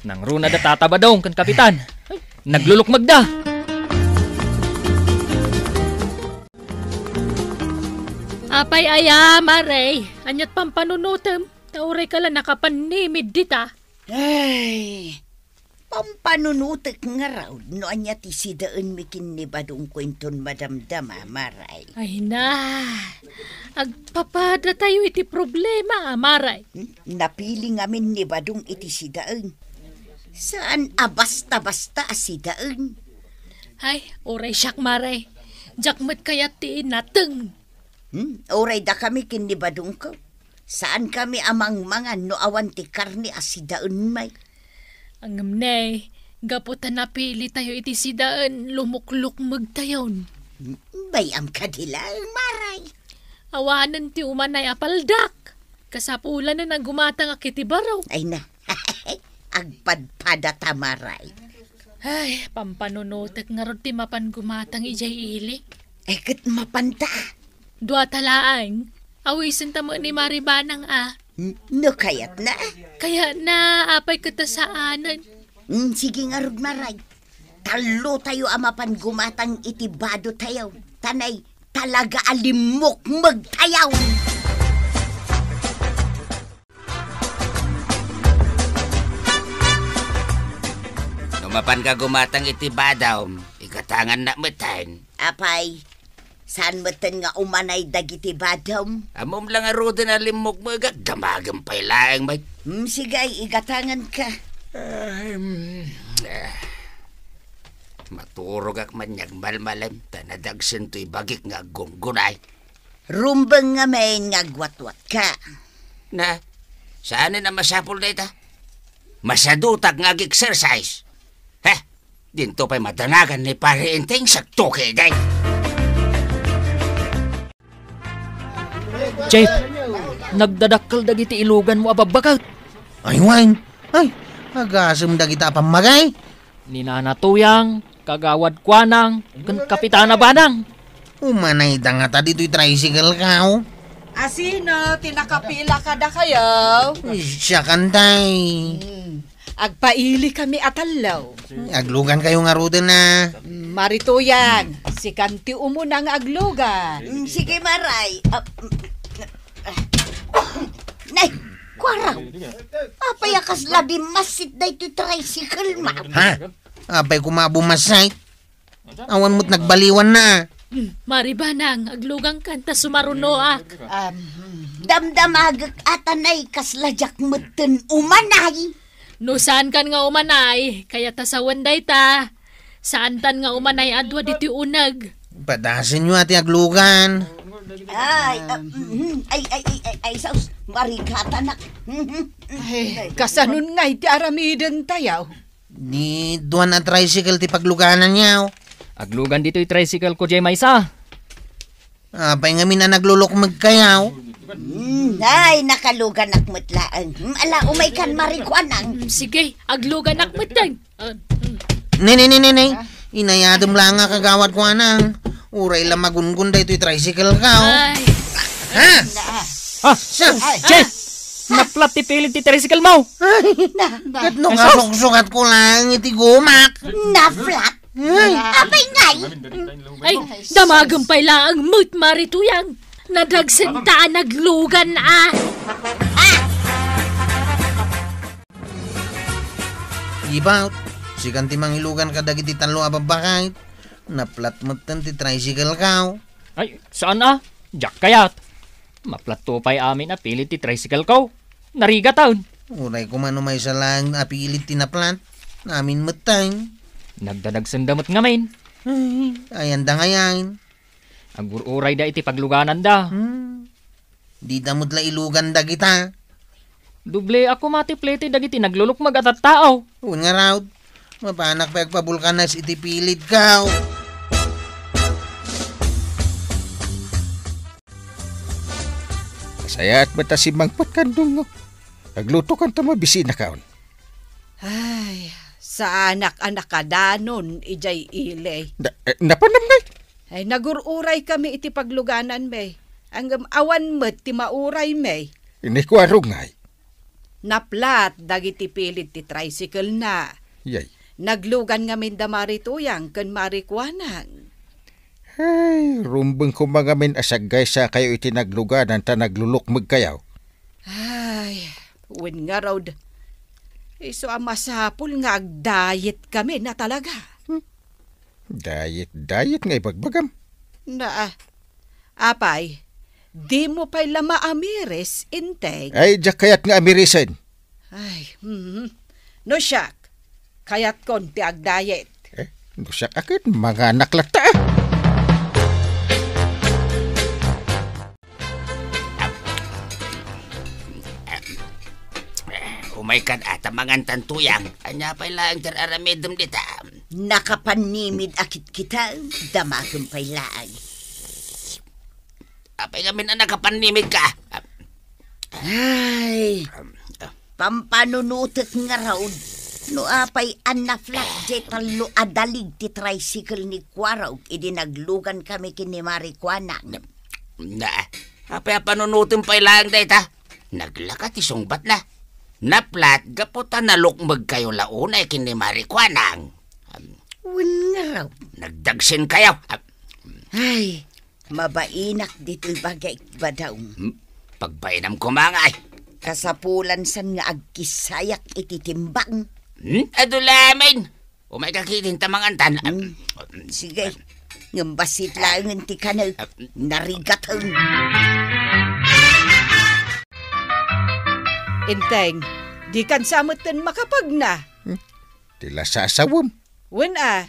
Nangruna da Tata Badong ken Kapitan. Ay, naglulukmeg da. Apay aya, Mare? Aniat pampanunutem? Ta uray ka la nakapannimid dita. Ay, pampanunotek ngarud no ania ti sidaenmi ken ni Badongko inton madamdama, Maray. Ay na, agpapadatayo iti problema, Maray. Hmm? Napili ngamin ni Badong iti sidaen. Saan a basta-basta a sidaen. Ay, uray siak, Maray. Diak met kayat ti nateng. Hmm? Uray dakami ken ni Badongko. Saan kami a mangmangan no awan ti karne a sidaen, may. Ngem ne, gapu ta napili tayo iti sidaen, lumuklukmeg tayon. Bay-am kadi laeng, Maray. Awanen ti umanay a paldak. Kasapulanen a gumatangak iti baro. Ay na, agpadpada ta, Maray. Ay, pampanunotek ngarud ti mapan gumatang idiay ili. Ay, ket mapanta. Dua ta laeng. Awisen ta met ni Mari Banang a. N-, no kayatna? Kayatna, apay ket ta saanen. Mm, sige ngarud, Maray. Tallo tayo a mapan gumatang iti bado tayo. Tanay, talaga a limmukmeg tayo. No mapanka gumatang iti badom, igatangannak metten. Apay, saan metten nga umanay dagiti badom? Ammom la ngaruden a limmukmegak, damagem pay laeng, may. Hmm, sige, igatanganka. Ay, mm, eh. Maturogak man nga agmalmalem, ta nadagsen toy bagik nga aggunggunay. Rumbeng ngamin nga agwatwatka. Na, saanen a masapul dayta? Masadutak nga ag-exercise. Heh, dinto pay madanagan ni Pare Enteng sakto kay day. Chief, nagdadakkel dagiti iluganmo a babbaket. Ay, wen. Ay, agasem dagita a pammagay. Ni Nana Tuyang, Kagawad Kuanang, ken Kapitana Banang. Umanayda ngata ditoy tricycle-ko. Asino ti nakapila kadakayo? Siak, tay. Hmm. Agpaili kami a tallo. Aglugankayo ngaruden a. Mari Tuyang, sikan ti umuna nga aglugan. Mm, sige, Maray. Ah, mm, ah. Nay, Kuarang. Apay a kasla bimmassit daytoy tricycle-mo? Ha? Apay koma a bummassit? Awan met nagbaliwanna. Hmm, Mari Banang, aglugangkan ta sumarunoak. Um, damdamagek a ta nay kasla diak metten umanay. No saankan nga umanay, kayat a sawen dayta. Saantan nga umanay a dua ditoy uneg. Padasenyo a ti aglugan. Ay, ah, mhm, ay, ay, ay, ay, ay, saus, marikatanak. Mhm, mhm. Ay, kasanon ngay ti aramidentayo? Ni duan a tricycle ti paglugananyo. Aglugan ditoy tricycle-ko diay maysa. Apay ngamin a naglulukmegkayo? Hmm, ay, nakaluganak met laeng. Hmm, ala, umaykan, Mari Kuanang. Hmm, sige, agluganak metten. Ah, hmm. Ne, ne, ne, ne, ne. Inayadem laeng a, Kagawad Kuanang. Uray la magungon daytoy tricycle-ko. Ay. Ha? Ha? Siya. Ay. Che! Naplat ti pilid ti tricycle-mo. Ay, na, na. Ket no kasuksukatko laeng iti gumak. Naplat? Ay. Apay ngay? Ay, damagem pay laeng met, Mari Tuyang. Nadagsenta a naglugan a. Ibaw, sikan ti mangilugan kadagiti tallo a babbaket. Naplat metten ti tricycle-ko. Ay, saan a? Diak kayat. Maplatto pay amin a pilid ti tricycle-ko. Narigaten. Uray koma no maysa laeng a pilid ti naplat. Amin metten. Nagdadagsenda met ngamin. Ay, ayanda ngay. Agur-urayda iti paglugananda. Hmm. Dida met la ilugan dagita. Doble a koma ti plete dagiti naglulukmeg a tattao. Wen ngarud, mapanak pay agpabulkanas iti pilidko. Nasayaat met a simmangpet kan Dungo. Aglutokan ta mabisinakaon. Ay, saanak a nakadanon idiay ili. Na, eh, napanam ngay? Ay, nagur-uray kami iti paglugananmi. Ngem awan met ti mauray mi. Ni Kuarong ngay? Naplat dagiti pilid ti tricycle-na. Yay. Naglugan ngamin da Mari Tuyang ken Mari Kuanang. Ay, rumbeng koma ngamin a saggaysakayo iti nagluganan ta naglulukmegkayo. Ay, wen ngarud. Isu a masapul nga agdayet kami na talaga. Hmm. Dayet, dayet nga ibagbagam. Na, ah, apay, dimo pay la maamiris, Enteng? Ay, diak kayat nga amirisen. Ay, hmm. No siak, kayatkon ti agdayet. Eh, no siak a ket, manganak latta, ah. Umaykan a ta mangantan, Tuyang. Ania pay laeng ti ar-aramidem dita? Nakapanimid a kitkitaem, damagem pay laeng. Apay ngamin a nakapanimidka? Ay, pampanunotek ngarud. No apay a naplat diay tallo a dalig ti tricycle ni Kuarog idi naglugan kami ken ni Mari Kuanang. Na, apay a panunotem pay laeng dayta? Naglaka ti sungbatna. Naplat gapu ta nalukmegkayo la unay ken ni Mari Kuanang. Wen ngarud. Nagdagsenkayo. Ay, mabainak ditoy bagik, Badong. Hmm? Pagbainam koma ngay. Kasapulan san nga agkissayak iti timbang. Hmm? Adu lamin. Umayka ketdin ta mangantan. Hmm. Sige. Ngem bassit laengen ti kanek. Narigaten. Enteng, dikan sa metten makapagna. Hmm? Ti lasasawem. Wen a,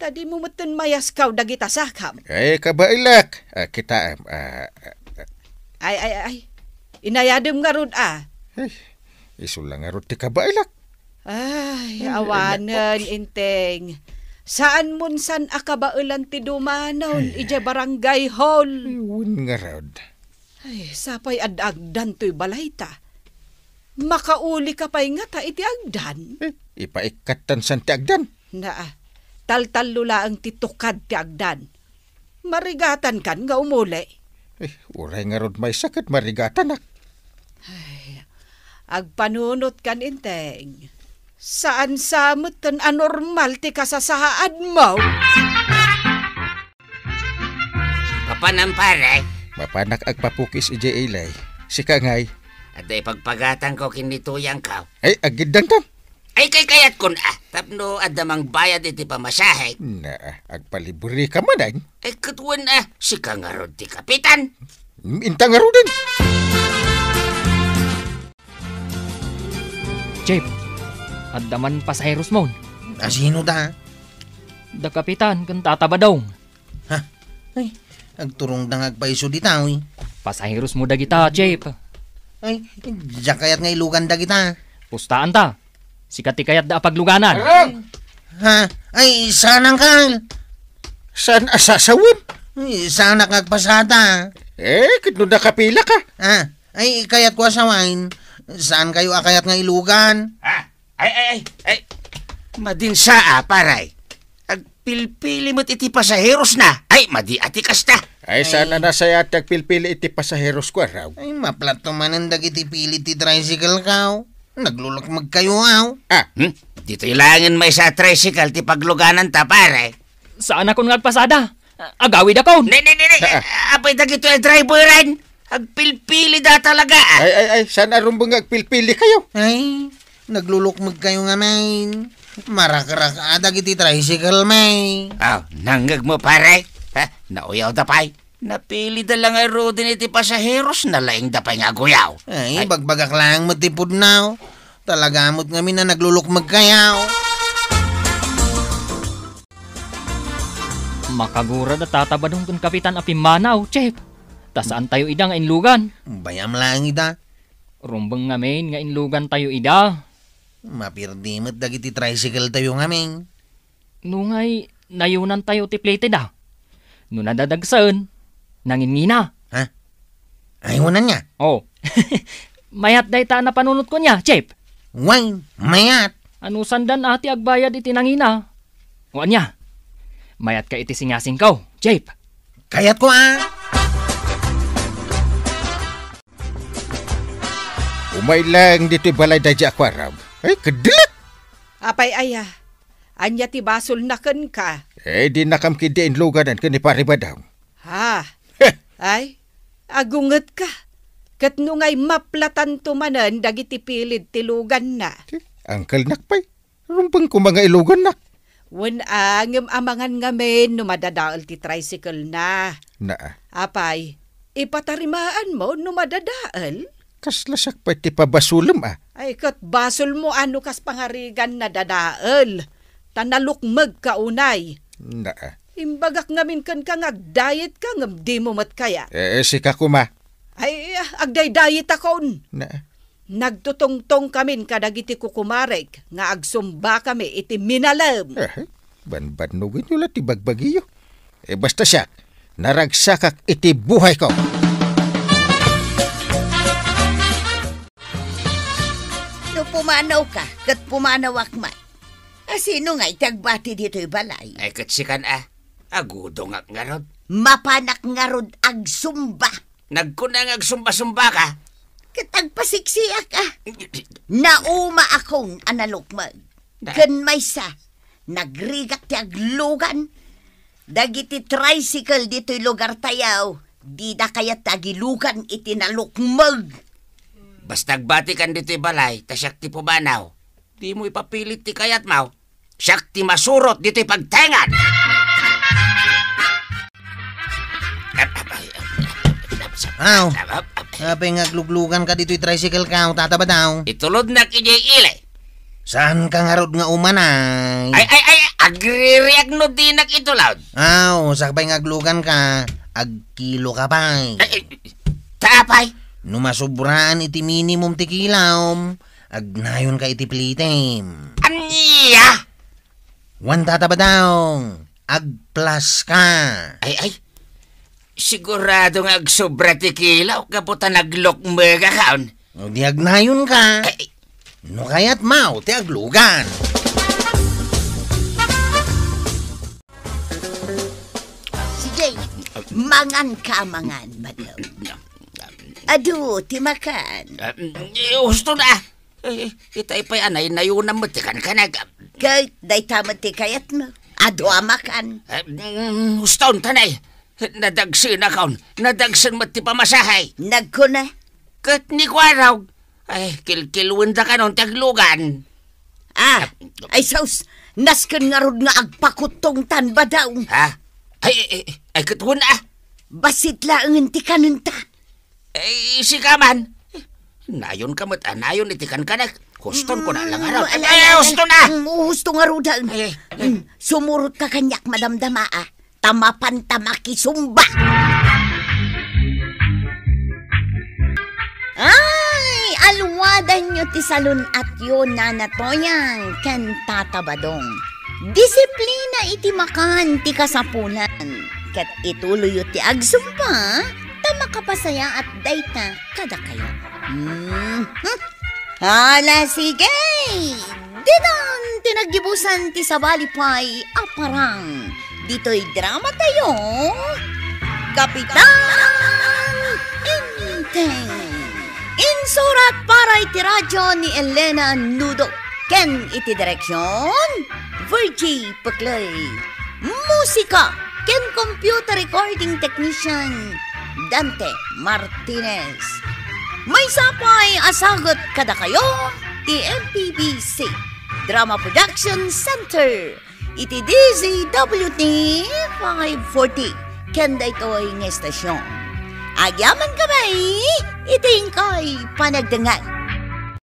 ta dimo metten mayaskaw dagita sakam. Ay, kabaelak. Ah, kitaem. Ah, ah, ah. Ay, ay, ay. Inayadem ngarud a. Ay, isu la ngarud ti kabaelak. Ay, ay, awanen, ay, Enteng. Saan mon san a kabaelan ti dumanon idiay barangay hall. Ay, wen ngarud. Ay, sapay adda agdan toy balayta. Makaulika pay ngata iti agdan? Eh, ipaikkattan san ti agdan. Naa, taltallo laeng ti tukad ti agdan. Marigatankan nga umuli. Eh, uray ngarud maysa ket marigatanak. Ay, agpanunotkan inteng. Saan sa metten a normal ti kasasaadmo. Mapanan, pare? Mapanak agpapukis idiay ilay. Sika ngay? Adda ipagpagatangko ken ni tuyangko. Ay, agiddangtam. Ay, kaykayatkon, ah, tapno adda mangbayad iti pamasahe. Na, agpalibreka manen. Ay, ket wen, ah, sika ngarud ti kapitan. Mm, inta ngaruden. Chief, adda man pasaheros mon. A, sino da? Da Kapitan ken Tata Badong. Ha? Ay, agturongda nga agpaiso dita, uy. Pasaheros mo dagita, Chief. Ay, diak kayat nga ilugan dagita. Pustaanta. Sika ti kayatda a pagluganan. Arang! Ha? Ay, saan, Uncle? Saan a sasawem? Ay, saanak nga agpasada. Eh, ket no nakapilaka. Ah, ay, kayatko a sawen. Saankayo a kayat nga ilugan? Ah, ay, ay, ay, ay. Madin sa, ah, pare. Agpilpili met iti pasaherosna. Ay, madi a ti kasta. Ay, saan a nasayaat ti agpilpili iti pasaherosko, arang. Ay, maplatto manen dagiti pilid ti tricycle-ko. Naglulukmegkayo, aw. Ah, hmm? Ditoy laengen maysa a tricycle ti paglugananta, pare. Saanakon nga agpasada. Agawidakon. Ne, ne, ne, ne. Ah, ah. Apay dagitoy a driver-an? Agpilpilida talaga, ah. Ay, ay, ay, saan a rumbeng nga agpilpilikayo? Ay, naglulukmegkayo ngamin. Marakrak-a dagiti tricycle, may. Ah, nangngegmo, pare? Ha? Nauyawda pay? Napilida la ngaruden iti pasaherosna, laingda pay nga aguyaw. Ay, ay, bagbagak laeng met ti pudno. Talaga met ngamin a naglulukmegkayo. Makagurad a Tata Badong ken Kapitan a pimmanaw, Chief. Ta saantayo ida nga inlugan. Bayam laeng ida. Rumbeng ngamin nga inlugantayo ida. Mapirdi met dagiti tricycle-tayo ngamin. Nungay, nayunantayo ti plitida. No nadadagsen, nangingina. Ha? Ayunan niya? Oh. Mayat dayta a napanunotko niya, Chief. Wen, mayat. Anusandan a ti agbayad iti nangina. O ania? Mayatka iti singasingko, Chief. Kayatko, ah. Umay laeng ditoy balay daydi a kuarab. Ay, kaddilet! Apay aya, ania ti basolna kenka? Eh, dinakam ketdi inluganan ken ni Pare Badong. Ha? Heh! Ay, agungetka. Ket nungay maplatanto manen dagiti pilid ti luganna. Ti, angkelnak pay. Rumbeng koma nga ilugannak. Wen a, ngem amangan ngamin no madadael ti tricycle-na. Naa. Apay, ipatarimaanmo no madadael? Kasla siak pay ti pabasolem, a? Ay, ket basolmo a no kas pangarigan nadadael. Ta nalukmegka unay. Naa. Imbagak ngamin kenka nga agdiet-ka ngem dimo met kayat. Eh, sika koma. Ay, agdaydayetakon. Na. Nagtutungtongkamin kadagiti kukumarek nga agsumbakami iti minalem. Eh, banbannogenyo la ti bagbagiyo. Eh, basta siak, naragsakak iti buhayko. No pumanawka, ket pumanawak met. A, sino ngay ti agbati ditoy balay? Ay, ket sikan a. Agudongak ngarud. Mapanak ngarud agsumba. Nagkuna nga agsumba-sumbaka. Ket agpasiksiak a. Naumaakon a nalukmeg. Na- Ken maysa, nagrigak ti aglugan. Dagiti tricycle ditoy lugartayo, dida kayat ti agilugan iti nalukmeg. Basta agbatikan ditoy balay, ta siak ti pumanaw. Dimo ipapilit ti kayatmo. Siak ti masurot ditoy pagtengan. Aw, apay nga aglugluganka ditoy tricycle-ko, Tata Badong? Itulodnak idiay ili. Saanka ngarud nga umanay? Ay, ay, ay, agririak no dinak itulod. Aw, sakbay nga agluganka, agkiloka pay. Ay, ay, ta apay? No masubraan iti minimum ti kilom, agnayonka iti plitim. Ania? Wen, Tata Badong, agplaska. Ay, ay. Sigurado nga agsobra ti kilo gapu ta naglukmegakon. O di agnayonka. Ay. No kayatmo ti aglugan. Sige, mangan ka, mangan, madam. Adu, ti makan. Ah, mm, eh, husto na. Eh, itay pay a naynayonam met ti kankanag. Ket dayta met ti kayatmo. Adu a makan. Ah, mm, husto unta, nay. Nadagsenakon. Nadagsen met ti pamasahe. Nagkuna. Ket ni Kuarog. Ay, kilkilwendakanon ti aglugan. Ah, ay sus, nasken ngarud nga agpakuttongtan, badaw. Ha? Ay, ay, ay, ay, ket wen, ah. Bassit laengen ti kanenta. Ay, sika man. Nayonka met a nayon iti kankanak. Huston ko na lang, Mm, araw. ala, Ay, ala, husto ala. na. Mm, husto nga rudan. Ay, ay. Mm, sumurotka kaniak, madamdama, ah. Ta mapanta makisumba. Ay, alwadanyo ti salun-atyo, Nana Toyang ken Tata Badong. Disiplina iti makan ti kasapulan. Ket ituloyyo ti agsumba, ta makapasayaat dayta kadakayo. Mhm. Hala, sige! Ditan ti naggibusan ti sabali pay a parang. Ditoy drama tayo, Kapitan Enteng. Insurat para iti radyo ni Elena Nudo. Ken iti direksyon, Virgie Peclay. Musika ken computer recording technician, Dante Martinez. Maysa pay a sagut kadakayo ti M P B C Drama Production Center iti D Z W T five forty ken daytoy nga estasyon. Agyamankami iti inkay panagdengngeg.